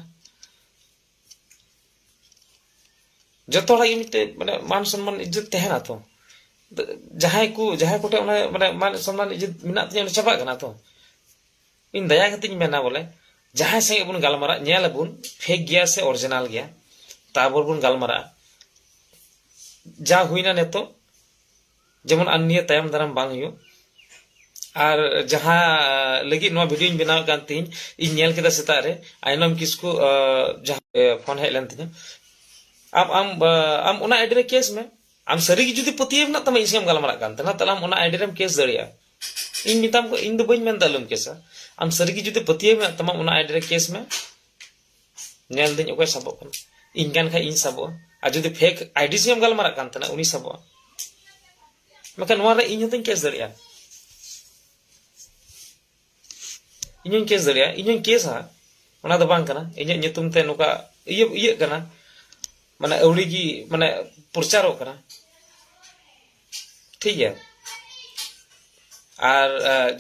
ᱡᱚᱛᱚ ᱦᱚᱲᱟᱜ ᱜᱮ ᱢᱤᱫᱴᱮᱡ, ᱢᱟᱱᱮ, ᱢᱟᱱ ᱥᱚᱱᱢᱟᱱ ᱤᱡᱽᱡᱚᱛ ᱛᱟᱦᱮᱱᱟ ᱛᱚ᱾ ᱡᱟᱦᱟᱸᱭ ᱠᱚ, ᱡᱟᱦᱟᱸᱭ ᱠᱚᱴᱷᱮᱱ ᱚᱱᱟ, ᱢᱟᱱᱮ, ᱢᱟᱱ ᱥᱚᱱᱢᱟᱱ ᱤᱡᱽᱡᱚᱛ ᱢᱮᱱᱟᱜ ᱛᱤᱧᱟ, ᱚᱸᱰᱮ ᱪᱟᱵᱟᱜ ᱠᱟᱱᱟ ᱛᱚ᱾ ᱤᱧ ᱫᱟᱭᱟ ᱠᱟᱛᱮᱧ ᱢᱮᱱᱟ, ᱵᱚᱞᱮ, ᱡᱟᱦᱟᱸᱭ ᱥᱚᱸᱜᱮ ᱵᱚᱱ ᱜᱟᱞᱢᱟᱨᱟᱜ, ᱧᱮᱞ ᱟᱵᱚᱱ ᱯᱷᱮᱠ ᱜᱮᱭᱟ ᱥᱮ ᱚᱨᱤᱡᱤᱱᱟᱞ ᱜᱮᱭᱟ, ᱛᱟᱨᱯᱚᱨ ᱵᱚᱱ ᱜᱟᱞᱢᱟᱨᱟᱜᱼᱟ᱾ ᱡᱟ ᱦᱩᱭᱱᱟ ᱱᱤᱛᱚᱜ, ᱡᱮᱢᱚᱱ ᱟᱨ ᱱᱤᱭᱟᱹ ᱛᱟᱭᱚᱢ ᱫᱟᱨᱟᱢ ᱵᱟᱝ ᱦᱩᱭᱩᱜ᱾ ᱟᱨ ᱡᱟᱦᱟᱸ ᱞᱟᱹᱜᱤᱫ ᱱᱚᱣᱟ ᱵᱷᱤᱰᱤᱭᱳᱧ ᱵᱮᱱᱟᱣᱮᱫ ᱠᱟᱱ ᱛᱤᱧ, ᱤᱧ ᱧᱮᱞ ᱠᱮᱫᱟ ᱥᱮᱛᱟᱜ ᱨᱮ, ᱟᱭᱱᱚᱢ ᱠᱤᱥᱠᱩ, ᱟᱸ, ᱡᱟᱦᱟᱸ, ᱮ, ᱯᱷᱳᱱ ᱦᱮᱡ ᱞᱮᱱ ᱛᱤᱧᱟ᱾ ᱟᱢ, ᱟᱢ, ᱟᱸ, ᱟᱢ ᱚᱱᱟ ᱟᱭᱰᱤ ᱨᱮ ᱠᱮᱥ ᱢᱮ᱾ ᱟᱢ ᱥᱟᱹᱨᱤ ᱜᱮ ᱡᱩᱫᱤ ᱯᱟᱹᱛᱭᱟᱹᱣ ᱢᱮᱱᱟᱜ ᱛᱟᱢᱟ, ᱤᱧ ᱥᱚᱸᱜᱮᱢ ᱜᱟᱞᱢᱟᱨᱟᱜ ᱠᱟᱱ ᱛᱟᱦᱮᱱᱟ, ᱛᱟᱦᱞᱮ ᱟᱢ ᱚᱱᱟ ᱟᱭᱰᱤ ᱨᱮᱢ ᱠᱮᱥ ᱫᱟᱲᱮᱭᱟᱜᱼᱟ᱾ ᱤᱧ ᱢᱮᱛᱟᱢ ᱠᱚ, ᱤᱧ ᱫᱚ ᱵᱟᱹᱧ ᱢᱮᱱᱫᱟ ᱟᱞᱚᱢ ᱠᱮᱥᱟ᱾ ᱟᱢ ᱥᱟᱹᱨᱤ ᱜᱮ ᱡᱩᱫᱤ ᱯᱟᱹᱛᱭᱟᱹᱣ ᱢᱮᱱᱟᱜ ᱛᱟᱢᱟ, ᱚᱱᱟ ᱟᱭᱰᱤ ᱨᱮ ᱠᱮᱥ ᱢᱮ᱾ ᱧᱮᱞ ᱫᱟᱹᱧ ᱚᱠᱚᱭ ᱥᱟᱵᱚᱜ ᱠᱟᱱᱟ᱾ ᱤᱧ ᱠᱟᱱ ᱠᱷᱟᱡ ᱤᱧ ᱥᱟᱵᱚᱜᱼᱟ᱾ ᱟᱨ ᱡᱩᱫᱤ ᱯᱷᱮᱠ ᱟᱭᱰᱤ ᱥᱚᱸᱜᱮᱢ ᱜᱟᱞᱢᱟᱨᱟᱜ ᱠᱟᱱ ᱛᱟᱦᱮᱱᱟ, ᱩᱱᱤ ᱥᱟᱵᱚᱜᱼᱟ᱾ ᱢᱮᱱᱠᱷᱟᱱ ᱱᱚᱣᱟ ᱨᱮ ᱤᱧ ᱦᱚᱸᱛᱚᱧ ᱠᱮᱥ ᱫᱟᱲᱮᱭᱟᱜᱼᱟ᱾ ᱤᱧ ᱦᱚᱸᱧ ᱠᱮᱥ ᱫᱟᱲᱮᱭᱟᱜᱼᱟ, ᱤᱧ ᱦᱚᱸᱧ ᱠᱮᱥᱟ᱾ ᱚᱱᱟ ᱫᱚ ᱵᱟᱝ ᱠᱟᱱᱟ, ᱤᱧᱟᱹᱜ ᱧᱩᱛᱩᱢ ᱛᱮ ᱱᱚᱝᱠᱟ ᱤᱭᱟᱹ, ᱤᱭᱟᱹᱜ ᱠᱟᱱᱟ, ᱢᱟᱱᱮ, ᱟᱹᱣᱲᱤ ᱜᱮ, ᱢᱟᱱᱮ, ᱯᱨᱚᱪᱟᱨᱚᱜ ᱠᱟᱱᱟ᱾ ᱴᱷᱤᱠ ᱜᱮᱭᱟ? ᱟᱨ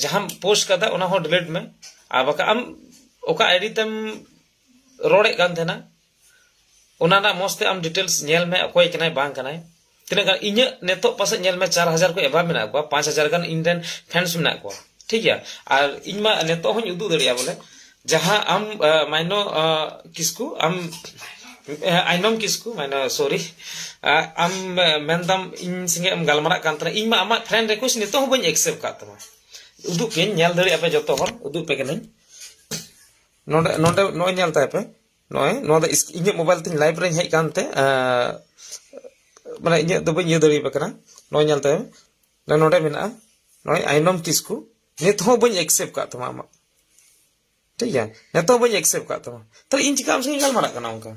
ᱡᱟᱦᱟᱸᱢ ᱯᱳᱥᱴ ᱠᱟᱫᱟ ᱚᱱᱟ ᱦᱚᱸ ᱰᱤᱞᱤᱴ ᱢᱮ᱾ ᱟᱨ ᱵᱟᱠᱷᱟᱱ ᱟᱢ ᱚᱠᱟ ᱟᱭᱰᱤ ᱛᱮᱢ ᱨᱚᱲᱮᱫ ᱠᱟᱱ ᱛᱟᱦᱮᱱᱟ, ᱚᱱᱟ ᱨᱮᱱᱟᱜ ᱢᱚᱸᱡᱽ ᱛᱮ ᱟᱢ ᱰᱤᱴᱮᱞᱥ ᱧᱮᱞ ᱢᱮ, ᱚᱠᱚᱭ ᱠᱟᱱᱟᱭ ᱵᱟᱝ ᱠᱟᱱᱟᱭ᱾ ᱛᱤᱱᱟᱹᱜ ᱜᱟᱱ ᱤᱧᱟᱹᱜ ᱱᱤᱛᱚᱜ ᱯᱟᱥᱮᱡ ᱧᱮᱞ ᱢᱮ, ᱪᱟᱨ ᱦᱟᱡᱟᱨ ᱠᱚ ᱮᱵᱷᱟᱵ ᱢᱮᱱᱟᱜ ᱠᱚᱣᱟ, ᱯᱟᱸᱪ ᱦᱟᱡᱟᱨ ᱜᱟᱱ ᱤᱧ ᱨᱮᱱ ᱯᱷᱮᱱᱥ ᱢᱮᱱᱟᱜ ᱠᱚᱣᱟ, ᱴᱷᱤᱠ ᱜᱮᱭᱟ᱾ ᱟᱨ ᱤᱧ ᱢᱟ ᱱᱤᱛᱚᱜ ᱦᱚᱸᱧ ᱩᱫᱩᱜ ᱫᱟᱲᱮᱭᱟᱜᱼᱟ ᱵᱚᱞᱮ, ᱡᱟᱦᱟᱸ ᱟᱢ ᱢᱟᱭᱱᱚ ᱠᱤᱥᱠᱩ, ᱟᱢ ᱟᱭᱱᱚᱢ ᱠᱤᱥᱠᱩ, ᱢᱟᱭᱱᱚ, ᱥᱚᱨᱤ, ᱟᱢ ᱢᱮᱱᱫᱟᱢ ᱤᱧ ᱥᱚᱸᱜᱮ ᱮᱢ ᱜᱟᱞᱢᱟᱨᱟᱜ ᱠᱟᱱ ᱛᱟᱦᱮᱱᱟ, ᱤᱧ ᱢᱟ ᱟᱢᱟᱜ ᱯᱷᱨᱮᱱᱰ ᱨᱤᱠᱩᱭᱮᱥᱴ ᱱᱤᱛᱚᱜ ᱦᱚᱸ ᱵᱟᱹᱧ ᱮᱠᱥᱮᱯᱴ ᱠᱟᱜ ᱛᱟᱢᱟ᱾ ᱩᱫᱩᱜ ᱯᱮᱧ, ᱧᱮᱞ ᱫᱟᱲᱮᱭᱟᱜᱼᱟ ᱯᱮ ᱡᱚᱛᱚ ᱦᱚᱲ, ᱩᱫᱩᱜ ᱯᱮ ᱠᱟᱹᱱᱟᱹᱧ᱾ ᱱᱚᱰᱮ ᱱᱚᱰᱮ ᱱᱚᱜᱼᱚᱭ ᱧᱮᱞ ᱛᱟᱭ ᱯᱮ, ᱱᱚᱜᱼᱚᱭ ᱱᱚᱣᱟ ᱫᱚ ᱤᱧᱟᱹᱜ ᱢᱳᱵᱟᱭᱤᱞ ᱛᱤᱧ ᱞᱟᱭᱤᱵᱷ ᱨᱮᱧ ᱦᱮᱡ ᱠᱟᱱᱛᱮ, ᱢᱟᱱᱮ ᱤᱧᱟᱹᱜ ᱫᱚ ᱵᱟᱹᱧ ᱤᱭᱟᱹ ᱫᱟᱲᱮᱭᱟᱯᱮ ᱠᱟᱱᱟ᱾ ᱱᱚᱜᱼᱚᱭ ᱧᱮᱞ ᱛᱟᱭ ᱢᱮ, ᱱᱚᱰᱮ ᱢᱮᱱᱟᱜᱼᱟ, ᱱᱚᱜᱼᱚᱭ ᱟᱭᱱᱚᱢ ᱠᱤᱥᱠᱩ, ᱱᱤᱛ ᱦᱚᱸ ᱵᱟᱹᱧ ᱮᱠᱥᱮᱯᱴ ᱠᱟᱜ ᱛᱟᱢᱟ ᱟᱢᱟᱜ, ᱴᱷᱤᱠ ᱜᱮᱭᱟ, ᱱᱤᱛ ᱦᱚᱸ ᱵᱟᱹᱧ ᱮᱠᱥᱮᱯᱴ ᱠᱟᱜ ᱛᱟᱢᱟ᱾ ᱛᱟᱦᱞᱮ ᱤᱧ ᱪᱤᱠᱟ ᱟᱢ ᱥᱟᱶ ᱤᱧ ᱜᱟᱞᱢᱟᱨᱟᱜ ᱠᱟᱱᱟ ᱚᱱᱠᱟ?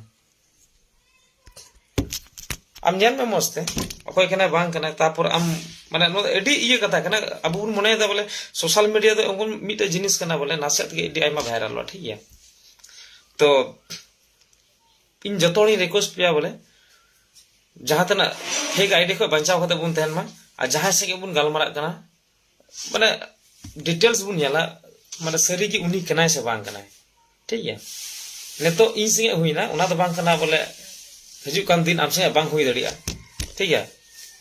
ᱟᱢ ᱧᱮᱞ ᱢᱮ ᱢᱚᱸᱡᱽ ᱛᱮ, ᱚᱠᱚᱭ ᱠᱟᱱᱟᱭ ᱵᱟᱝ ᱠᱟᱱᱟᱭ᱾ ᱛᱟᱨᱯᱚᱨ ᱟᱢ, ᱢᱟᱱᱮ, ᱱᱚᱣᱟ ᱫᱚ ᱟᱹᱰᱤ ᱤᱭᱟᱹ ᱠᱟᱛᱷᱟ ᱠᱟᱱᱟ᱾ ᱟᱵᱚ ᱵᱚᱱ ᱢᱚᱱᱮᱭᱮᱫᱟ ᱵᱚᱞᱮ ᱥᱳᱥᱟᱞ ᱢᱤᱰᱤᱭᱟ ᱫᱚ ᱮᱢᱚᱱ ᱢᱤᱫᱴᱮᱡ ᱡᱤᱱᱤᱥ ᱠᱟᱱᱟ ᱵᱚᱞᱮ ᱱᱟᱥᱮᱭᱟᱜ ᱛᱮᱜᱮ ᱟᱹᱰᱤ ᱟᱭᱢᱟ ᱵᱷᱟᱭᱨᱟᱞᱚᱜᱼᱟ, ᱴᱷᱤᱠ ᱜᱮᱭᱟ᱾ ᱛᱚ ᱤᱧ ᱡᱚᱛᱚ ᱦᱚᱲᱤᱧ ᱨᱤᱠᱩᱭᱮᱥᱴ ᱯᱮᱭᱟ ᱵᱚᱞᱮ, ᱡᱟᱦᱟᱸ ᱛᱤᱱᱟᱹᱜ ᱯᱷᱮᱠ ᱟᱭᱰᱤ ᱠᱷᱚᱱ ᱵᱟᱧᱪᱟᱣ ᱠᱟᱛᱮ ᱵᱚᱱ ᱛᱟᱦᱮᱱ ᱢᱟ᱾ ᱟᱨ ᱡᱟᱦᱟᱸᱭ ᱥᱟᱶ ᱜᱮᱵᱚᱱ ᱜᱟᱞᱢᱟᱨᱟᱜ ᱠᱟᱱᱟ, ᱢᱟᱱᱮ, ᱰᱤᱴᱮᱞᱥ ᱵᱚᱱ ᱧᱮᱞᱟ, ᱢᱟᱱᱮ, ᱥᱟᱹᱨᱤ ᱜᱮ ᱩᱱᱤ ᱠᱟᱱᱟᱭ ᱥᱮ ᱵᱟᱝ ᱠᱟᱱᱟᱭ, ᱴᱷᱤᱠ ᱜᱮᱭᱟ᱾ ᱱᱤᱛᱚᱜ ᱤᱧ ᱥᱚᱸᱜᱮ ᱦᱩᱭᱱᱟ, ᱚᱱᱟ ᱫᱚ ᱵᱟᱝ ᱠᱟᱱᱟ ᱵᱚᱞᱮ ᱦᱤᱡᱩᱜ ᱠᱟᱱ ᱫᱤᱱ ᱟᱢ ᱥᱚᱸᱜᱮ ᱵᱟᱝ ᱦᱩᱭ ᱫᱟᱲᱮᱭᱟᱜᱼᱟ, ᱴᱷᱤᱠ ᱜᱮᱭᱟ,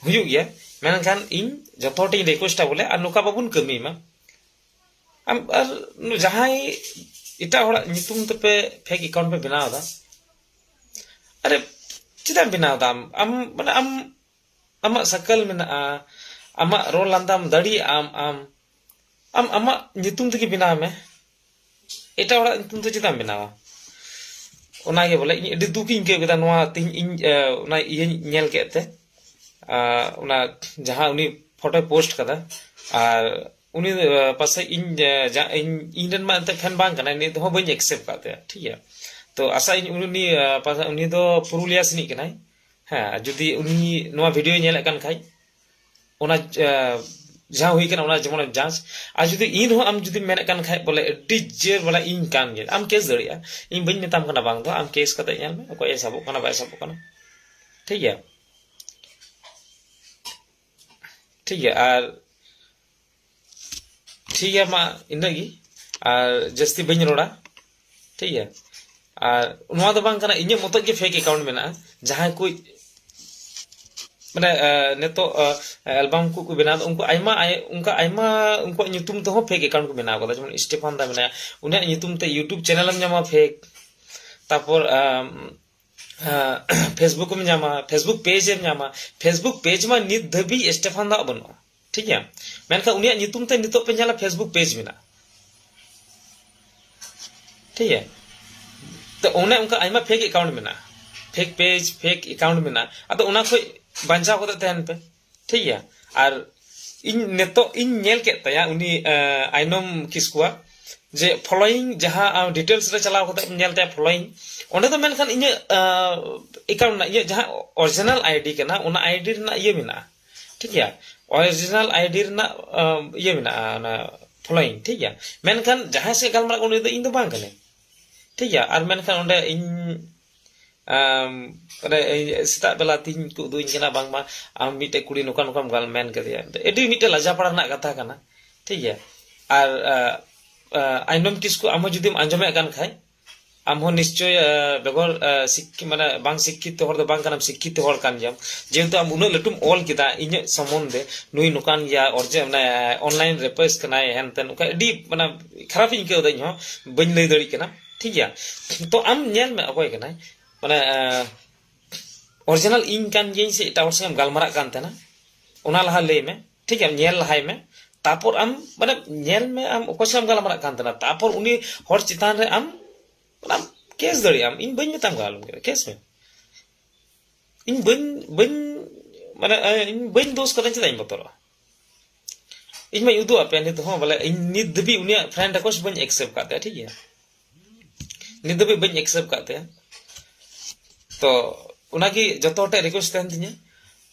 ᱦᱩᱭᱩᱜ ᱜᱮᱭᱟ᱾ ᱢᱮᱱᱠᱷᱟᱱ ᱤᱧ ᱡᱚᱛᱚ ᱦᱚᱲ ᱴᱷᱮᱱ ᱤᱧ ᱨᱤᱠᱩᱭᱮᱥᱴᱟ ᱵᱚᱞᱮ, ᱟᱨ ᱱᱚᱝᱠᱟ ᱵᱟᱵᱚᱱ ᱠᱟᱹᱢᱤ ᱢᱟ᱾ ᱟᱢ ᱟᱨ ᱡᱟᱦᱟᱸᱭ ᱮᱴᱟᱜ ᱦᱚᱲᱟᱜ ᱧᱩᱛᱩᱢ ᱛᱮᱯᱮ ᱯᱷᱮᱠ ᱮᱠᱟᱣᱩᱱᱴ ᱯᱮ ᱵᱮᱱᱟᱣ ᱮᱫᱟ, ᱟᱨᱮ, ᱪᱮᱫᱟᱜ ᱮᱢ ᱵᱮᱱᱟᱣ ᱮᱫᱟ? ᱟᱢ, ᱟᱢ, ᱢᱟᱱᱮ, ᱟᱢ, ᱟᱢᱟᱜ ᱥᱟᱠᱟᱞ ᱢᱮᱱᱟᱜᱼᱟ, ᱟᱢᱟᱜ ᱨᱚᱲ ᱞᱟᱸᱫᱟᱢ ᱫᱟᱲᱮᱭᱟᱜᱼᱟ, ᱟᱢ, ᱟᱢ, ᱟᱢ ᱟᱢᱟᱜ ᱧᱩᱛᱩᱢ ᱛᱮᱜᱮ ᱵᱮᱱᱟᱣ ᱢᱮ, ᱮᱴᱟᱜ ᱦᱚᱲᱟᱜ ᱧᱩᱛᱩᱢ ᱛᱮ ᱪᱮᱫᱟᱜ ᱮᱢ ᱵᱮᱱᱟᱣᱟ? ᱚᱱᱟᱜᱮ ᱵᱚᱞᱮ, ᱤᱧ ᱟᱹᱰᱤ ᱫᱩᱠ ᱤᱧ ᱟᱹᱭᱠᱟᱹᱣ ᱠᱮᱫᱟ ᱱᱚᱣᱟ ᱛᱮᱦᱤᱧ ᱤᱧ, ᱮ, ᱚᱱᱟ ᱤᱭᱟᱹᱧ ᱧᱮᱞ ᱠᱮᱫ ᱛᱮ, ᱟ, ᱚᱱᱟ ᱡᱟᱦᱟᱸ ᱩᱱᱤ ᱯᱷᱳᱴᱳᱭ ᱯᱳᱥᱴ ᱠᱟᱫᱟ, ᱟᱨ ᱩᱱᱤ, ᱮ, ᱯᱟᱥᱮᱡ ᱤᱧ, ᱮ, ᱡᱟ-, ᱤᱧ, ᱤᱧ ᱨᱮᱱ ᱢᱟ ᱮᱱᱛᱮ ᱯᱷᱮᱱ ᱵᱟᱝ ᱠᱟᱱᱟᱭ, ᱱᱤᱛ ᱦᱚᱸ ᱵᱟᱹᱧ ᱮᱠᱥᱮᱯᱴ ᱠᱟᱫ ᱛᱟᱭᱟ, ᱴᱷᱤᱠ ᱜᱮᱭᱟ᱾ ᱛᱚ ᱟᱥᱟ ᱤᱧ ᱩᱱᱤ, ᱩᱱᱤ, ᱮ, ᱯᱟᱥᱮᱡ ᱩᱱᱤ ᱫᱚ ᱯᱩᱨᱩᱞᱤᱭᱟ ᱥᱮᱱᱤᱡ ᱠᱟᱱᱟᱭ᱾ ᱦᱮᱸ, ᱟᱨ ᱡᱩᱫᱤ ᱩᱱᱤ ᱱᱚᱣᱟ ᱵᱷᱤᱰᱤᱭᱳᱭ ᱧᱮᱞᱮᱫ ᱠᱟᱱ ᱠᱷᱟᱡ, ᱚᱱᱟ, ᱮ, ᱡᱟᱦᱟᱸ ᱦᱩᱭ ᱠᱟᱱᱟ ᱚᱱᱟ ᱡᱮᱢᱚᱱ ᱡᱟᱸᱪ᱾ ᱟᱨ ᱡᱩᱫᱤ ᱤᱧ ᱨᱮᱦᱚᱸ ᱟᱢ ᱡᱩᱫᱤᱢ ᱢᱮᱱᱮᱫ ᱠᱟᱱ ᱠᱷᱟᱡ ᱵᱚᱞᱮ ᱟᱹᱰᱤ ᱡᱳᱨ ᱵᱚᱞᱮ ᱤᱧ ᱠᱟᱱ ᱜᱮᱭᱟ, ᱟᱢ ᱠᱮᱥ ᱫᱟᱲᱮᱭᱟᱜᱼᱟ᱾ ᱤᱧ ᱵᱟᱹᱧ ᱢᱮᱛᱟᱢ ᱠᱟᱱᱟ ᱵᱟᱝ ᱫᱚ, ᱟᱢ ᱠᱮᱥ ᱠᱟᱛᱮ ᱧᱮᱞ ᱢᱮ ᱚᱠᱚᱭ ᱮ ᱥᱟᱵᱚᱜ ᱠᱟᱱᱟ ᱵᱟᱭ ᱥᱟᱵᱚᱜ ᱠᱟᱱᱟ, ᱴᱷᱤᱠ ᱜᱮᱭᱟ, ᱴᱷᱤᱠ ᱜᱮᱭᱟ᱾ ᱟᱨ ᱴᱷᱤᱠ ᱜᱮᱭᱟ, ᱢᱟ ᱤᱱᱟᱹᱜ ᱜᱮ, ᱟᱨ ᱡᱟᱹᱥᱛᱤ ᱵᱟᱹᱧ ᱨᱚᱲᱟ᱾ ᱴᱷᱤᱠ ᱜᱮᱭᱟ, ᱟᱨ ᱱᱚᱣᱟ ᱫᱚ ᱵᱟᱝ ᱠᱟᱱᱟ ᱤᱧᱟᱹᱜ ᱢᱚᱛᱚᱡ ᱜᱮ ᱯᱷᱮᱠ ᱮᱠᱟᱣᱩᱱᱴ ᱢᱮᱱᱟᱜᱼᱟ᱾ ᱡᱟᱦᱟᱸᱭ ᱠᱚ ᱢᱟᱱᱮ ᱱᱤᱛᱚᱜ ᱮᱞᱵᱟᱢ ᱠᱚ ᱠᱚ ᱵᱮᱱᱟᱣ ᱮᱫᱟ, ᱩᱱᱠᱩ ᱟᱭᱢᱟ ᱚᱱᱠᱟ ᱟᱭᱢᱟ ᱩᱱᱠᱩᱣᱟᱜ ᱧᱩᱛᱩᱢ ᱛᱮᱦᱚᱸ ᱯᱷᱮᱠ ᱮᱠᱟᱣᱩᱱᱴ ᱠᱚ ᱵᱮᱱᱟᱣ ᱠᱟᱫᱟ᱾ ᱡᱮᱢᱚᱱ ᱥᱴᱮᱯᱷᱟᱱ ᱫᱟ ᱢᱮᱱᱟᱭᱟ, ᱩᱱᱤᱭᱟᱜ ᱧᱩᱛᱩᱢ ᱛᱮ ᱭᱩᱴᱩᱵᱽ ᱪᱮᱱᱮᱞ ᱮᱢ ᱧᱟᱢᱟ ᱯᱷᱮᱠ, ᱛᱟᱨᱯᱚᱨ ᱯᱷᱮᱥᱵᱩᱠ ᱮᱢ ᱧᱟᱢᱟ, ᱯᱷᱮᱥᱵᱩᱠ ᱯᱮᱡᱽ ᱮᱢ ᱧᱟᱢᱟ᱾ ᱯᱷᱮᱥᱵᱩᱠ ᱯᱮᱡᱽ ᱢᱟ ᱱᱤᱛ ᱫᱷᱟᱹᱵᱤᱡ ᱥᱴᱮᱯᱷᱟᱱ ᱫᱟᱜ ᱵᱟᱹᱱᱩᱜᱼᱟ, ᱴᱷᱤᱠ ᱜᱮᱭᱟ᱾ ᱢᱮᱱᱠᱷᱟᱱ ᱩᱱᱤᱭᱟᱜ ᱧᱩᱛᱩᱢ ᱛᱮ ᱱᱤᱛᱚᱜ ᱯᱮ ᱧᱮᱞᱟ ᱯᱷᱮᱥᱵᱩᱠ ᱯᱮᱡᱽ ᱢᱮᱱᱟᱜᱼᱟ, ᱴᱷᱤᱠ ᱜᱮᱭᱟ᱾ ᱛᱚ ᱚᱱᱮ ᱚᱱᱠᱟ ᱟᱭᱢᱟ ᱯᱷᱮᱠ ᱮᱠᱟᱣᱩᱱᱴ ᱢᱮᱱᱟᱜᱼᱟ, ᱯᱷᱮᱠ ᱯᱮᱡᱽ, ᱯᱷᱮᱠ ᱮᱠᱟᱣᱩᱱᱴ ᱢᱮᱱᱟᱜᱼᱟ᱾ ᱟᱫᱚ ᱚᱱᱟ ᱠᱷᱚᱡ ᱵᱟᱧᱪᱟᱣ ᱠᱟᱛᱮ ᱛᱟᱦᱮᱱ ᱯᱮ, ᱴᱷᱤᱠ ᱜᱮᱭᱟ᱾ ᱟᱨ ᱤᱧ ᱱᱤᱛᱚᱜ ᱤᱧ ᱧᱮᱞ ᱠᱮᱫ ᱛᱟᱭᱟ ᱩᱱᱤ ᱟᱭᱱᱚᱢ ᱠᱤᱥᱠᱩᱣᱟᱜ ᱡᱮ ᱯᱷᱚᱞᱳᱭᱤᱝ, ᱡᱟᱦᱟᱸ ᱰᱤᱴᱮᱞᱥ ᱨᱮ ᱪᱟᱞᱟᱣ ᱠᱟᱛᱮ ᱧᱮᱞ ᱛᱟᱭᱟ ᱯᱷᱚᱞᱳᱭᱤᱝ, ᱚᱸᱰᱮ ᱫᱚ ᱢᱮᱱᱠᱷᱟᱱ ᱤᱧᱟᱹᱜ ᱮᱠᱟᱣᱩᱱᱴ ᱨᱮᱱᱟᱜ ᱤᱧᱟᱹᱜ ᱡᱟᱦᱟᱸ ᱚᱨᱤᱡᱤᱱᱟᱞ ᱟᱭᱰᱤ ᱠᱟᱱᱟ, ᱚᱱᱟ ᱟᱭᱰᱤ ᱨᱮᱱᱟᱜ ᱤᱭᱟᱹ ᱢᱮᱱᱟᱜᱼᱟ, ᱴᱷᱤᱠ ᱜᱮᱭᱟ᱾ ᱚᱨᱤᱡᱤᱱᱟᱞ ᱟᱭᱰᱤ ᱨᱮᱱᱟᱜ ᱤᱭᱟᱹ ᱢᱮᱱᱟᱜᱼᱟ, ᱚᱱᱟ ᱯᱷᱚᱞᱳᱭᱤᱝ, ᱴᱷᱤᱠ ᱜᱮᱭᱟ᱾ ᱢᱮᱱᱠᱷᱟᱱ ᱡᱟᱦᱟᱸᱭ ᱥᱮᱫ ᱜᱟᱞᱢᱟᱨᱟᱜ ᱠᱟᱱᱟ ᱩᱱᱤ ᱫᱚ ᱤᱧ ᱫᱚ ᱵᱟᱝ ᱠᱟᱹᱱᱟᱹᱧ, ᱴᱷᱤᱠ ᱜᱮᱭᱟ᱾ ᱟᱨ ᱢᱮᱱᱠᱷᱟᱱ ᱚᱸᱰᱮ ᱤᱧ ᱟᱢ, ᱢᱟᱱᱮ, ᱤᱧ ᱥᱮᱛᱟᱜ ᱵᱮᱞᱟ ᱛᱤᱧ ᱠᱚ ᱩᱫᱩᱜ ᱟᱹᱧ ᱠᱟᱱᱟ, ᱵᱟᱝᱢᱟ ᱟᱢ ᱢᱤᱫᱴᱮᱡ ᱠᱩᱲᱤ ᱱᱚᱝᱠᱟ ᱱᱚᱝᱠᱟᱢ ᱜᱟᱞ-, ᱢᱮᱱ ᱠᱮᱫᱮᱭᱟ᱾ ᱟᱹᱰᱤ ᱢᱤᱫᱴᱮᱡ ᱞᱟᱡᱟ ᱯᱟᱲᱟ ᱨᱮᱱᱟᱜ ᱠᱟᱛᱷᱟ ᱠᱟᱱᱟ, ᱴᱷᱤᱠ ᱜᱮᱭᱟ᱾ ᱟᱨ ᱟᱭᱱᱚᱢ ᱠᱤᱥᱠᱩ, ᱟᱢ ᱦᱚᱸ ᱡᱩᱫᱤᱢ ᱟᱸᱡᱚᱢᱮᱫ ᱠᱟᱱ ᱠᱷᱟᱡ, ᱟᱢ ᱦᱚᱸ ᱱᱤᱥᱪᱚᱭ ᱵᱮᱜᱚᱨ ᱥᱤᱠᱠᱷᱤ-, ᱢᱟᱱᱮ, ᱵᱟᱝ ᱥᱤᱠᱠᱷᱤᱛ ᱦᱚᱲ ᱫᱚ ᱵᱟᱝ ᱠᱟᱱᱟᱢ, ᱥᱤᱠᱠᱷᱤᱛ ᱦᱚᱲ ᱠᱟᱱ ᱜᱮᱭᱟᱢ᱾ ᱡᱮᱦᱮᱛᱩ ᱟᱢ ᱩᱱᱟᱹᱜ ᱞᱟᱹᱴᱩᱢ ᱚᱞ ᱠᱮᱫᱟ ᱤᱧᱟᱹᱜ ᱥᱚᱢᱚᱱᱫᱷᱮ, ᱱᱩᱭ ᱱᱚᱝᱠᱟᱱ ᱜᱮᱭᱟ, ᱚᱨᱡᱮ, ᱢᱟᱱᱮ, ᱚᱱᱞᱟᱭᱤᱱ ᱨᱮᱯᱮᱥ ᱠᱟᱱᱟᱭ, ᱦᱮᱱ ᱛᱮᱱ, ᱚᱱᱠᱟ ᱟᱹᱰᱤ, ᱢᱟᱱᱮ, ᱠᱷᱟᱨᱟᱯ ᱤᱧ ᱟᱹᱭᱠᱟᱹᱣ ᱮᱫᱟ, ᱤᱧ ᱦᱚᱸ ᱵᱟᱹᱧ ᱞᱟᱹᱭ ᱫᱟᱲᱮᱭᱟᱜ ᱠᱟᱱᱟ, ᱴᱷᱤᱠ ᱜᱮᱭᱟ᱾ ᱛᱚ ᱟᱢ ᱧᱮᱞ ᱢᱮ ᱚᱠᱚᱭ ᱠᱟᱱᱟᱭ, ᱢᱟᱱᱮ, ᱚᱨᱤᱡᱤᱱᱟᱞ ᱤᱧ ᱠᱟᱱ ᱜᱤᱭᱟᱹᱧ ᱥᱮ ᱮᱴᱟᱜ ᱦᱚᱲ ᱥᱚᱸᱜᱮᱢ ᱜᱟᱞᱢᱟᱨᱟᱜ ᱠᱟᱱ ᱛᱟᱦᱮᱱᱟ, ᱚᱱᱟ ᱞᱟᱦᱟ ᱞᱟᱹᱭ ᱢᱮ, ᱴᱷᱤᱠ ᱜᱮᱭᱟ? ᱧᱮᱞ ᱞᱟᱦᱟᱭ ᱢᱮ, ᱛᱟᱨᱯᱚᱨ ᱟᱢ, ᱢᱟᱱᱮ, ᱧᱮᱞ ᱢᱮ ᱟᱢ ᱚᱠᱚᱭ ᱥᱚᱸᱜᱮᱢ ᱜᱟᱞᱢᱟᱨᱟᱜ ᱠᱟᱱ ᱛᱟᱦᱮᱱᱟ, ᱛᱟᱨᱯᱚᱨ ᱩᱱᱤ ᱦᱚᱲ ᱪᱮᱛᱟᱱ ᱨᱮ ᱟᱢ, ᱢᱟᱱᱮ, ᱟᱢ ᱠᱮᱥ ᱫᱟᱲᱮᱭᱟᱜ ᱟᱢ᱾ ᱤᱧ ᱵᱟᱹᱧ ᱢᱮᱛᱟᱢ ᱠᱟᱱᱟ ᱟᱞᱚᱢ ᱠᱮᱥ ᱢᱮ᱾ ᱤᱧ ᱵᱟᱹᱧ, ᱵᱟᱹᱧ, ᱢᱟᱱᱮ, ᱤᱧ ᱵᱟᱹᱧ ᱫᱳᱥ ᱠᱟᱫᱟ, ᱪᱮᱫᱟᱜ ᱤᱧ ᱵᱚᱛᱚᱨᱚᱜᱼᱟ? ᱤᱧ ᱢᱟᱧ ᱩᱫᱩᱜ ᱟᱯᱮᱭᱟ ᱱᱤᱛ ᱦᱚᱸ, ᱵᱚᱞᱮ, ᱤᱧ ᱱᱤᱛ ᱫᱷᱟᱹᱵᱤᱡ ᱩᱱᱤᱭᱟᱜ ᱯᱷᱨᱮᱱᱰ ᱨᱤᱠᱣᱮᱥᱴ ᱵᱟᱹᱧ ᱮᱠᱥᱮᱯᱴ ᱠᱟᱜ ᱛᱟᱭᱟ, ᱴᱷᱤᱠ ᱜᱮᱭᱟ? ᱱᱤᱛ ᱫᱷᱟᱹᱵᱤᱡ ᱵᱟᱹᱧ ᱮᱠᱥᱮᱯᱴ ᱠᱟᱜ ᱛᱟᱭᱟ᱾ ᱛᱚ ᱚᱱᱟᱜᱮ ᱡᱚᱛᱚ ᱦᱚᱲ ᱴᱷᱮᱱ ᱨᱤᱠᱣᱮᱥᱴ ᱛᱟᱦᱮᱱ ᱛᱤᱧᱟᱹ,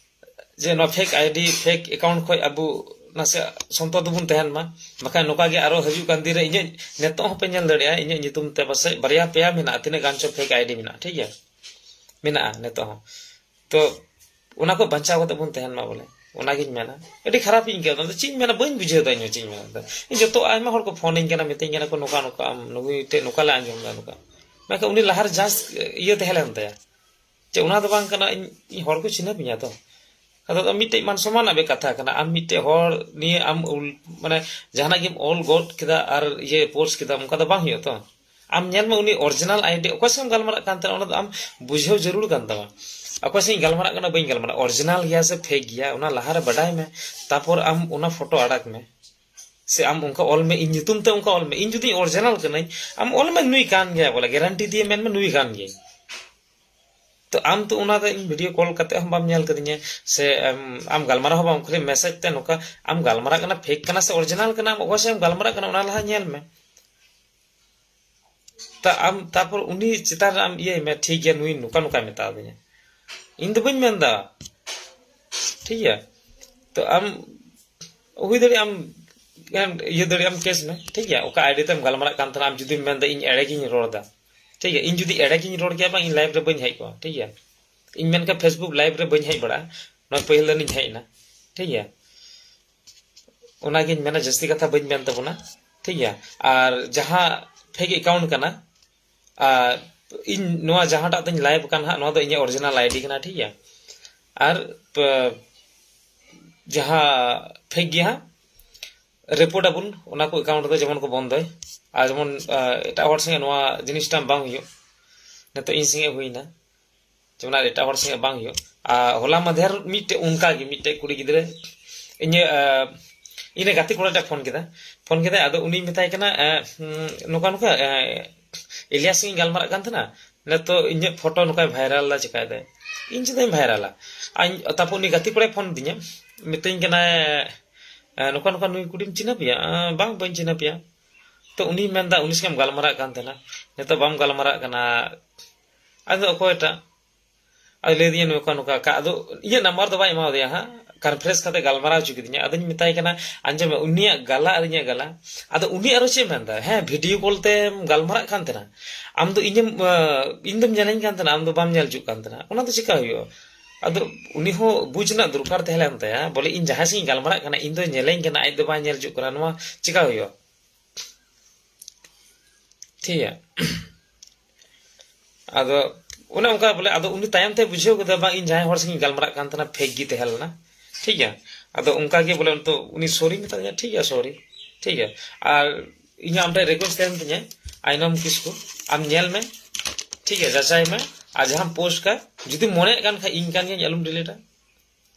ᱡᱮ ᱱᱚᱣᱟ ᱯᱷᱮᱠ ᱟᱭᱰᱤ, ᱯᱷᱮᱠ ᱮᱠᱟᱣᱩᱱᱴ ᱠᱷᱚᱡ ᱟᱵᱚ ᱱᱟᱥᱮ ᱥᱚᱱᱛᱚᱨ ᱫᱚᱵᱚᱱ ᱛᱟᱦᱮᱱ ᱢᱟ᱾ ᱵᱟᱠᱷᱟᱱ ᱱᱚᱝᱠᱟ ᱜᱮ ᱟᱨᱚ ᱦᱤᱡᱩᱜ ᱠᱟᱱ ᱫᱤᱱ ᱨᱮ ᱤᱧᱟᱹᱜ, ᱱᱤᱛᱚᱜ ᱦᱚᱸᱯᱮ ᱧᱮᱞ ᱫᱟᱲᱮᱭᱟᱜᱼᱟ, ᱤᱧᱟᱹᱜ ᱧᱩᱛᱩᱢ ᱛᱮ ᱯᱟᱥᱮᱡ ᱵᱟᱨᱭᱟ ᱯᱮᱭᱟ ᱢᱮᱱᱟᱜᱼᱟ, ᱛᱤᱱᱟᱹᱜ ᱜᱟᱱ ᱪᱚ ᱯᱷᱮᱠ ᱟᱭᱰᱤ ᱢᱮᱱᱟᱜᱼᱟ, ᱴᱷᱤᱠ ᱜᱮᱭᱟ, ᱢᱮᱱᱟᱜᱼᱟ ᱱᱤᱛᱚᱜ ᱦᱚᱸ᱾ ᱛᱚ ᱚᱱᱟ ᱠᱷᱚᱡ ᱵᱟᱧᱪᱟᱣ ᱠᱟᱛᱮ ᱵᱚᱱ ᱛᱟᱦᱮᱱ ᱢᱟ ᱵᱚᱞᱮ᱾ ᱚᱱᱟᱜᱤᱧ ᱢᱮᱱᱟ, ᱟᱹᱰᱤ ᱠᱷᱟᱨᱟᱯ ᱤᱧ ᱟᱹᱭᱠᱟᱹᱣ ᱮᱫᱟ᱾ ᱟᱫᱚ ᱪᱮᱫ ᱤᱧ ᱢᱮᱱᱟ, ᱵᱟᱹᱧ ᱵᱩᱡᱷᱟᱹᱣ ᱮᱫᱟ ᱤᱧ ᱦᱚᱸ ᱪᱮᱫ ᱤᱧ ᱢᱮᱱᱟ᱾ ᱤᱧ ᱡᱚᱛᱚ ᱟᱭᱢᱟ ᱦᱚᱲ ᱠᱚ ᱯᱷᱳᱱ ᱤᱧ ᱠᱟᱱᱟ, ᱢᱤᱛᱟᱹᱧ ᱠᱟᱱᱟ ᱠᱚ, "ᱱᱚᱝᱠᱟ ᱱᱚᱝᱠᱟ ᱟᱢ ᱱᱩᱭ ᱴᱷᱮᱱ ᱱᱚᱝᱠᱟ ᱞᱮ ᱟᱸᱡᱚᱢ ᱮᱫᱟ, ᱱᱚᱝᱠᱟ", ᱢᱮᱱᱠᱷᱟᱱ ᱩᱱᱤ ᱞᱟᱦᱟᱨᱮ ᱡᱟᱦᱟᱸ ᱤᱭᱟᱹ ᱛᱟᱦᱮᱸ ᱞᱮᱱ ᱛᱟᱭᱟ, ᱪᱮ ᱚᱱᱟ ᱫᱚ ᱵᱟᱝ ᱠᱟᱱᱟ᱾ ᱤᱧ, ᱤᱧ ᱦᱚᱲ ᱠᱚ ᱪᱤᱱᱦᱟᱹᱯ ᱤᱧᱟ ᱛᱚ᱾ ᱟᱫᱚ ᱫᱚ ᱢᱤᱫᱴᱮᱡ ᱢᱟᱱ ᱥᱚᱢᱟᱱᱟᱜ ᱵᱮ ᱠᱟᱛᱷᱟ ᱠᱟᱱᱟ᱾ ᱟᱢ ᱢᱤᱫᱴᱮᱡ ᱦᱚᱲ ᱱᱤᱭᱮ ᱟᱢ ᱩᱞ-, ᱢᱟᱱᱮ ᱡᱟᱦᱟᱱᱟᱜ ᱜᱮᱢ ᱚᱞ ᱜᱚᱫ ᱠᱮᱫᱟ ᱟᱨ ᱤᱭᱟᱹ ᱯᱳᱥᱴ ᱠᱮᱫᱟ, ᱚᱱᱠᱟ ᱫᱚ ᱵᱟᱝ ᱦᱩᱭᱩᱜᱼᱟ ᱛᱚ᱾ ᱟᱢ ᱧᱮᱞ ᱢᱮ, ᱩᱱᱤ ᱚᱨᱤᱡᱤᱱᱟᱞ ᱟᱭᱰᱤ ᱚᱠᱚᱭ ᱥᱟᱶ ᱮᱢ ᱜᱟᱞᱢᱟᱨᱟᱜ ᱠᱟᱱ ᱛᱟᱦᱮᱱᱟ, ᱚᱱᱟ ᱫᱚ ᱟᱢ ᱵᱩᱡᱷᱟᱹᱣ ᱡᱟᱹᱨᱩᱲ ᱠᱟᱱ ᱛᱟᱢᱟ᱾ ᱚᱠᱚᱭ ᱥᱟᱶ ᱤᱧ ᱜᱟᱞᱢᱟᱨᱟᱜ ᱠᱟᱱᱟ ᱵᱟᱹᱧ ᱜᱟᱞᱢᱟᱨᱟᱜ, ᱚᱨᱤᱡᱤᱱᱟᱞ ᱜᱮᱭᱟ ᱥᱮ ᱯᱷᱮᱠ ᱜᱮᱭᱟ, ᱚᱱᱟ ᱞᱟᱦᱟᱨᱮ ᱵᱟᱰᱟᱭ ᱢᱮ, ᱛᱟᱯᱚᱨ ᱟᱢ ᱚᱱᱟ ᱯᱷᱳᱴᱳ ᱟᱲᱟᱜ ᱢᱮ᱾ ᱥᱮ ᱟᱢ ᱚᱱᱠᱟ ᱚᱞ ᱢᱮ, ᱤᱧ ᱧᱩᱛᱩᱢ ᱛᱮ ᱚᱱᱠᱟ ᱚᱞ ᱢᱮ᱾ ᱤᱧ ᱡᱩᱫᱤ ᱚᱨᱤᱡᱤᱱᱟᱞ ᱠᱟᱹᱱᱟᱹᱧ, ᱟᱢ ᱚᱞ ᱢᱮ, "ᱱᱩᱭ ᱠᱟᱱ ᱜᱮᱭᱟ", ᱵᱚᱞᱮ ᱜᱮᱨᱮᱱᱴᱤ ᱫᱤᱭᱮ ᱢᱮᱱ ᱢᱮ, "ᱱᱩᱭ ᱠᱟᱱ ᱜᱤᱭᱟᱹᱧ"᱾ ᱛᱚ ᱟᱢ ᱛᱚ ᱚᱱᱟ ᱫᱚ ᱤᱧ ᱵᱷᱤᱰᱤᱭᱳ ᱠᱚᱞ ᱠᱟᱛᱮ ᱦᱚᱸ ᱵᱟᱢ ᱧᱮᱞ ᱠᱟᱫᱤᱧᱟ, ᱥᱮ ᱟᱢ, ᱟᱢ ᱜᱟᱞᱢᱟᱨᱟᱣ ᱦᱚᱸ ᱵᱟᱢ, ᱠᱷᱟᱹᱞᱤ ᱢᱮᱥᱮᱡᱽ ᱛᱮ ᱱᱚᱝᱠᱟ ᱟᱢ ᱜᱟᱞᱢᱟᱨᱟᱜ ᱠᱟᱱᱟ, ᱯᱷᱮᱠ ᱠᱟᱱᱟ ᱥᱮ ᱚᱨᱤᱡᱤᱱᱟᱞ ᱠᱟᱱᱟ, ᱟᱢ ᱚᱠᱚᱭ ᱥᱟᱶ ᱮᱢ ᱜᱟᱞᱢᱟᱨᱟᱜ ᱠᱟᱱᱟ, ᱚᱱᱟ ᱞᱟᱦᱟ ᱧᱮᱞ ᱢᱮ᱾ ᱛᱟ ᱟᱢ ᱛᱟᱨᱯᱚᱨ ᱩᱱᱤ ᱪᱮᱛᱟᱱ ᱨᱮ ᱟᱢ ᱤᱭᱟᱹᱭ ᱢᱮ, "ᱴᱷᱤᱠ ᱜᱮᱭᱟ, ᱱᱩᱭ ᱱᱚᱝᱠᱟ ᱱᱚᱝᱠᱟᱭ ᱢᱮᱛᱟᱣ ᱫᱤᱧᱟ", ᱤᱧ ᱫᱚ ᱵᱟᱹᱧ ᱢᱮᱱᱫᱟ, ᱴᱷᱤᱠ ᱜᱮᱭᱟ᱾ ᱛᱚ ᱟᱢ ᱦᱩᱭ ᱫᱟᱲᱮᱭᱟᱜᱼᱟ ᱟᱢ ᱤᱭᱟᱹ ᱫᱟᱲᱮᱭᱟᱜ ᱟᱢ, ᱠᱮᱥ ᱢᱮ, ᱴᱷᱤᱠ ᱜᱮᱭᱟ᱾ ᱚᱠᱟ ᱟᱭᱰᱤ ᱛᱮᱢ ᱜᱟᱞᱢᱟᱨᱟᱜ ᱠᱟᱱ ᱛᱟᱦᱮᱱᱟ, ᱟᱢ ᱡᱩᱫᱤᱢ ᱢᱮᱱᱫᱟ, "ᱤᱧ ᱮᱲᱮ ᱜᱤᱧ ᱨᱚᱲ ᱮᱫᱟ", ᱴᱷᱤᱠ ᱜᱮᱭᱟ, ᱤᱧ ᱡᱩᱫᱤ ᱮᱲᱮ ᱜᱤᱧ ᱨᱚᱲ ᱠᱮᱭᱟ, ᱵᱟᱝ, ᱤᱧ ᱞᱟᱭᱤᱵᱷ ᱨᱮ ᱵᱟᱹᱧ ᱦᱮᱡ ᱠᱚᱜᱼᱟ, ᱴᱷᱤᱠ ᱜᱮᱭᱟ᱾ ᱤᱧ ᱢᱮᱱᱠᱷᱟᱱ ᱯᱷᱮᱥᱵᱩᱠ ᱞᱟᱭᱤᱵᱷ ᱨᱮ ᱵᱟᱹᱧ ᱦᱮᱡ ᱵᱟᱲᱟᱜᱼᱟ, ᱱᱚᱣᱟ ᱯᱟᱹᱦᱤᱞ ᱫᱤᱱᱤᱧ ᱦᱮᱡ ᱮᱱᱟ, ᱴᱷᱤᱠ ᱜᱮᱭᱟ᱾ ᱚᱱᱟᱜᱤᱧ ᱢᱮᱱᱟ, ᱡᱟᱹᱥᱛᱤ ᱠᱟᱛᱷᱟ ᱵᱟᱹᱧ ᱢᱮᱱ ᱛᱟᱵᱚᱱᱟ, ᱴᱷᱤᱠ ᱜᱮᱭᱟ᱾ ᱟᱨ ᱡᱟᱦᱟᱸ ᱯᱷᱮᱠ ᱮᱠᱟᱣᱩᱱᱴ ᱠᱟᱱᱟ, ᱟᱨ ᱤᱧ ᱱᱚᱣᱟ ᱡᱟᱦᱟᱸᱴᱟᱜ ᱛᱤᱧ ᱞᱟᱭᱤᱵᱷ ᱠᱟᱱ ᱦᱟᱸᱜ, ᱱᱚᱣᱟ ᱫᱚ ᱤᱧᱟᱹᱜ ᱚᱨᱤᱡᱤᱱᱟᱞ ᱟᱭᱰᱤ ᱠᱟᱱᱟ, ᱴᱷᱤᱠ ᱜᱮᱭᱟ᱾ ᱟᱨ ᱯ-, ᱡᱟᱦᱟᱸ ᱯᱷᱮᱠ ᱜᱮᱭᱟ ᱦᱟᱸᱜ, ᱨᱤᱯᱳᱨᱴ ᱟᱵᱚᱱ ᱚᱱᱟ ᱠᱚ ᱮᱠᱟᱣᱩᱱᱴ ᱫᱚ ᱡᱮᱢᱚᱱ ᱠᱚ ᱵᱚᱱᱫᱚᱭ, ᱟᱨ ᱡᱮᱢᱚᱱ, ᱟᱸ, ᱮᱴᱟᱜ ᱦᱚᱲ ᱥᱚᱸᱜᱮ ᱱᱚᱣᱟ ᱡᱤᱱᱤᱥᱴᱟ ᱵᱟᱝ ᱦᱩᱭᱩᱜ᱾ ᱱᱤᱛᱚᱜ ᱤᱧ ᱥᱚᱸᱜᱮ ᱦᱩᱭᱱᱟ, ᱡᱮᱢᱚᱱ ᱟᱨ ᱮᱴᱟᱜ ᱦᱚᱲ ᱥᱚᱸᱜᱮ ᱵᱟᱝ ᱦᱩᱭᱩᱜ᱾ ᱟᱨ ᱦᱚᱞᱟ ᱢᱟᱫᱷᱮᱨ ᱢᱤᱫᱴᱮᱡ ᱚᱱᱠᱟ ᱜᱮ ᱢᱤᱫᱴᱮᱡ ᱠᱩᱲᱤ ᱜᱤᱫᱽᱨᱟᱹ ᱤᱧᱟᱹᱜ, ᱟᱸ, ᱤᱧ ᱨᱮᱱ ᱜᱟᱛᱮ ᱠᱚᱲᱟ ᱴᱷᱮᱱ ᱯᱷᱳᱱ ᱠᱮᱫᱟ, ᱯᱷᱳᱱ ᱠᱮᱫᱟᱭ, ᱟᱫᱚ ᱩᱱᱤᱧ ᱢᱮᱛᱟᱭ ᱠᱟᱱᱟ, ᱟᱸ, ᱦᱩᱸ, ᱱᱚᱝᱠᱟ ᱱᱚᱝᱠᱟ, ᱟᱸ, ᱤᱞᱤᱭᱟᱥ ᱥᱚᱸᱜᱮᱧ ᱜᱟᱞᱢᱟᱨᱟᱜ ᱠᱟᱱ ᱛᱟᱦᱮᱱᱟ, ᱱᱤᱛᱚᱜ ᱤᱧᱟᱹᱜ ᱯᱷᱳᱴᱳ ᱱᱚᱝᱠᱟᱭ ᱵᱷᱟᱭᱨᱟᱞ ᱫᱟ, ᱪᱤᱠᱟᱭ ᱫᱟᱭ? ᱤᱧ ᱪᱮᱫᱟᱜ ᱤᱧ ᱵᱷᱟᱭᱨᱟᱞᱟ? ᱟᱨ ᱤᱧ, ᱛᱟᱨᱯᱚᱨ ᱩᱱᱤ ᱜᱟᱛᱮ ᱠᱚᱲᱟᱭ ᱯᱷᱳᱱ ᱟᱹᱫᱤᱧᱟ, ᱢᱤᱛᱟᱹᱧ ᱠᱟᱱᱟᱭ, "ᱮ, ᱱᱚᱝᱠᱟ ᱱᱚᱝᱠᱟ ᱱᱩᱭ ᱠᱩᱲᱤᱢ ᱪᱤᱱᱦᱟᱹᱯ ᱮᱭᱟ?" "ᱮ, ᱵᱟᱝ, ᱵᱟᱹᱧ ᱪᱤᱱᱦᱟᱹᱯ ᱮᱭᱟ᱾" ᱛᱚ ᱩᱱᱤᱧ ᱢᱮᱱᱫᱟ, "ᱩᱱᱤ ᱥᱚᱸᱜᱮᱢ ᱜᱟᱞᱢᱟᱨᱟᱜ ᱠᱟᱱ ᱛᱟᱦᱮᱱᱟ, ᱱᱤᱛᱚᱜ ᱵᱟᱢ ᱜᱟᱞᱢᱟᱨᱟᱜ ᱠᱟᱱᱟ?" ᱟᱫᱚ ᱚᱠᱚᱭᱴᱟᱜ? ᱟᱫᱚ ᱞᱟᱹᱭ ᱟᱹᱫᱤᱧᱟ ᱱᱚᱝᱠᱟ ᱱᱚᱝᱠᱟ ᱠᱟ-, ᱟᱫᱚ ᱤᱧᱟᱹᱜ ᱱᱟᱢᱵᱟᱨ ᱫᱚ ᱵᱟᱭ ᱮᱢᱟᱣᱟᱫᱤᱧᱟ ᱦᱟᱸᱜ, ᱠᱚᱱᱯᱷᱟᱨᱮᱱᱥ ᱠᱟᱛᱮ ᱜᱟᱞᱢᱟᱨᱟᱣ ᱦᱚᱪᱚ ᱠᱤᱫᱤᱧᱟ᱾ ᱟᱫᱚᱧ ᱢᱮᱛᱟᱭ ᱠᱟᱱᱟ, "ᱟᱸᱡᱚᱢ ᱢᱮ, ᱩᱱᱤᱭᱟᱜ ᱜᱟᱞᱟ ᱟᱨ ᱤᱧᱟᱹᱜ ᱜᱟᱞᱟ", ᱟᱫᱚ ᱩᱱᱤ ᱟᱨᱚ ᱪᱮᱫ ᱮ ᱢᱮᱱᱫᱟ, "ᱦᱮᱸ, ᱵᱷᱤᱰᱤᱭᱳ ᱠᱚᱞ ᱛᱮᱢ ᱜᱟᱞᱢᱟᱨᱟᱜ ᱠᱟᱱ ᱛᱟᱦᱮᱱᱟ, ᱟᱢ ᱫᱚ ᱤᱧᱮᱢ, ᱟᱸ, ᱤᱧ ᱫᱚᱢ ᱧᱮᱞᱤᱧ ᱠᱟᱱ ᱛᱟᱦᱮᱱᱟ, ᱟᱢ ᱫᱚ ᱵᱟᱢ ᱧᱮᱞ ᱦᱚᱪᱚᱜ ᱠᱟᱱ ᱛᱟᱦᱮᱱᱟ, ᱚᱱᱟ ᱫᱚ ᱪᱮᱠᱟ ᱦᱩᱭᱩᱜᱼᱟ?" ᱟᱫᱚ ᱩᱱᱤ ᱦᱚᱸ ᱵᱩᱡᱽ ᱨᱮᱱᱟᱜ ᱫᱚᱨᱠᱟᱨ ᱛᱟᱦᱮᱸ ᱞᱮᱱ ᱛᱟᱭᱟ, ᱵᱚᱞᱮ ᱤᱧ ᱡᱟᱦᱟᱸᱭ ᱥᱟᱶ ᱤᱧ ᱜᱟᱞᱢᱟᱨᱟᱜ ᱠᱟᱱᱟ, ᱤᱧ ᱫᱚ ᱧᱮᱞᱮᱧ ᱠᱟᱱᱟ, ᱟᱡ ᱫᱚ ᱵᱟᱭ ᱧᱮᱞ ᱦᱚᱪᱚᱜ ᱠᱟᱱᱟ, ᱱᱚᱣᱟ ᱪᱮᱠᱟ ᱦᱩᱭᱩᱜᱼᱟ? ᱴᱷᱤᱠ ᱜᱮᱭᱟ᱾ ᱟᱫᱚ ᱚᱱᱮ ᱚᱱᱠᱟ ᱵᱚᱞᱮ, ᱟᱫᱚ ᱩᱱᱤ ᱛᱟᱭᱚᱢ ᱛᱮ ᱵᱩᱡᱷᱟᱹᱣ ᱠᱮᱫᱟ, ᱵᱟᱝ, ᱤᱧ ᱡᱟᱦᱟᱸᱭ ᱦᱚᱲ ᱥᱟᱶ ᱤᱧ ᱜᱟᱞᱢᱟᱨᱟᱜ ᱠᱟᱱ ᱛᱟᱦᱮᱱᱟ, ᱯᱷᱮᱠ ᱜᱮ ᱛᱟᱦᱮᱸ ᱞᱮᱱᱟ᱾ ᱴᱷᱤᱠ ᱜᱮᱭᱟ᱾ ᱟᱫᱚ ᱚᱱᱠᱟ ᱜᱮ ᱵᱚᱞᱮ ᱱᱤᱛᱚᱜ ᱩᱱᱤ ᱥᱚᱨᱤ ᱢᱮᱛᱟᱫᱤᱧᱟ, ᱴᱷᱤᱠ ᱜᱮᱭᱟ, ᱥᱚᱨᱤ᱾ ᱴᱷᱤᱠ ᱜᱮᱭᱟ᱾ ᱟᱨ ᱤᱧᱟᱹᱜ ᱟᱢ ᱴᱷᱮᱱ ᱨᱤᱠᱩᱭᱮᱥᱴ ᱛᱟᱦᱮᱱ ᱛᱤᱧᱟᱹ, ᱟᱭᱱᱚᱢ ᱠᱤᱥᱠᱩ, ᱟᱢ ᱧᱮᱞ ᱢᱮ, ᱴᱷᱤᱠ ᱜᱮᱭᱟ, ᱡᱟᱪᱟᱭ ᱢᱮ, ᱟᱨ ᱡᱟᱦᱟᱸᱢ ᱯᱳᱥᱴ ᱠᱟᱜ, ᱡᱩᱫᱤ ᱢᱚᱱᱮᱭᱮᱫ ᱠᱟᱱ ᱠᱷᱟᱡ ᱤᱧ ᱠᱟᱱ ᱜᱤᱭᱟᱹᱧ, ᱟᱞᱚᱢ ᱰᱤᱞᱤᱴᱟ᱾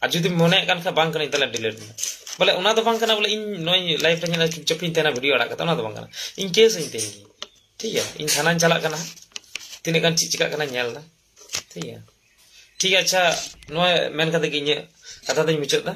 ᱟᱨ ᱡᱩᱫᱤ ᱢᱚᱱᱮᱭᱮᱫ ᱠᱟᱱ ᱠᱷᱟᱡ ᱵᱟᱝ ᱠᱟᱱᱟᱧ, ᱛᱟᱦᱚᱞᱮ ᱰᱤᱞᱤᱴ ᱢᱮ᱾ ᱵᱚᱞᱮ ᱚᱱᱟ ᱫᱚ ᱵᱟᱝ ᱠᱟᱱᱟ ᱵᱚᱞᱮ ᱤᱧ ᱱᱚᱣᱟ ᱞᱟᱭᱤᱯᱷ ᱨᱮ ᱧᱮᱞᱟ ᱪᱩᱯᱪᱟᱯ ᱤᱧ ᱛᱟᱦᱮᱱᱟ, ᱵᱷᱤᱰᱤᱭᱳ ᱟᱲᱟᱜ ᱠᱟᱛᱮ, ᱚᱱᱟ ᱫᱚ ᱵᱟᱝ ᱠᱟᱱᱟ᱾ ᱤᱧ ᱠᱮᱥ ᱤᱧ ᱛᱮᱦᱮᱧ ᱜᱮ, ᱴᱷᱤᱠ ᱜᱮᱭᱟ, ᱤᱧ ᱛᱷᱟᱱᱟᱧ ᱪᱟᱞᱟᱜ ᱠᱟᱱᱟ, ᱛᱤᱱᱟᱹᱜ ᱜᱟᱱ ᱪᱮᱫ ᱪᱤᱠᱟᱹᱜ ᱠᱟᱱᱟ ᱧᱮᱞ ᱫᱟ, ᱴᱷᱤᱠ ᱜᱮᱭᱟ᱾ ᱴᱷᱤᱠ ᱜᱮᱭᱟ, ᱟᱪᱪᱷᱟ, ᱱᱚᱣᱟ ᱢᱮᱱ ᱠᱟᱛᱮ ᱜᱮ ᱤᱧᱟᱹᱜ ᱠᱟᱛᱷᱟ ᱫᱚᱧ ᱢᱩᱪᱟᱹᱫ ᱫᱟ᱾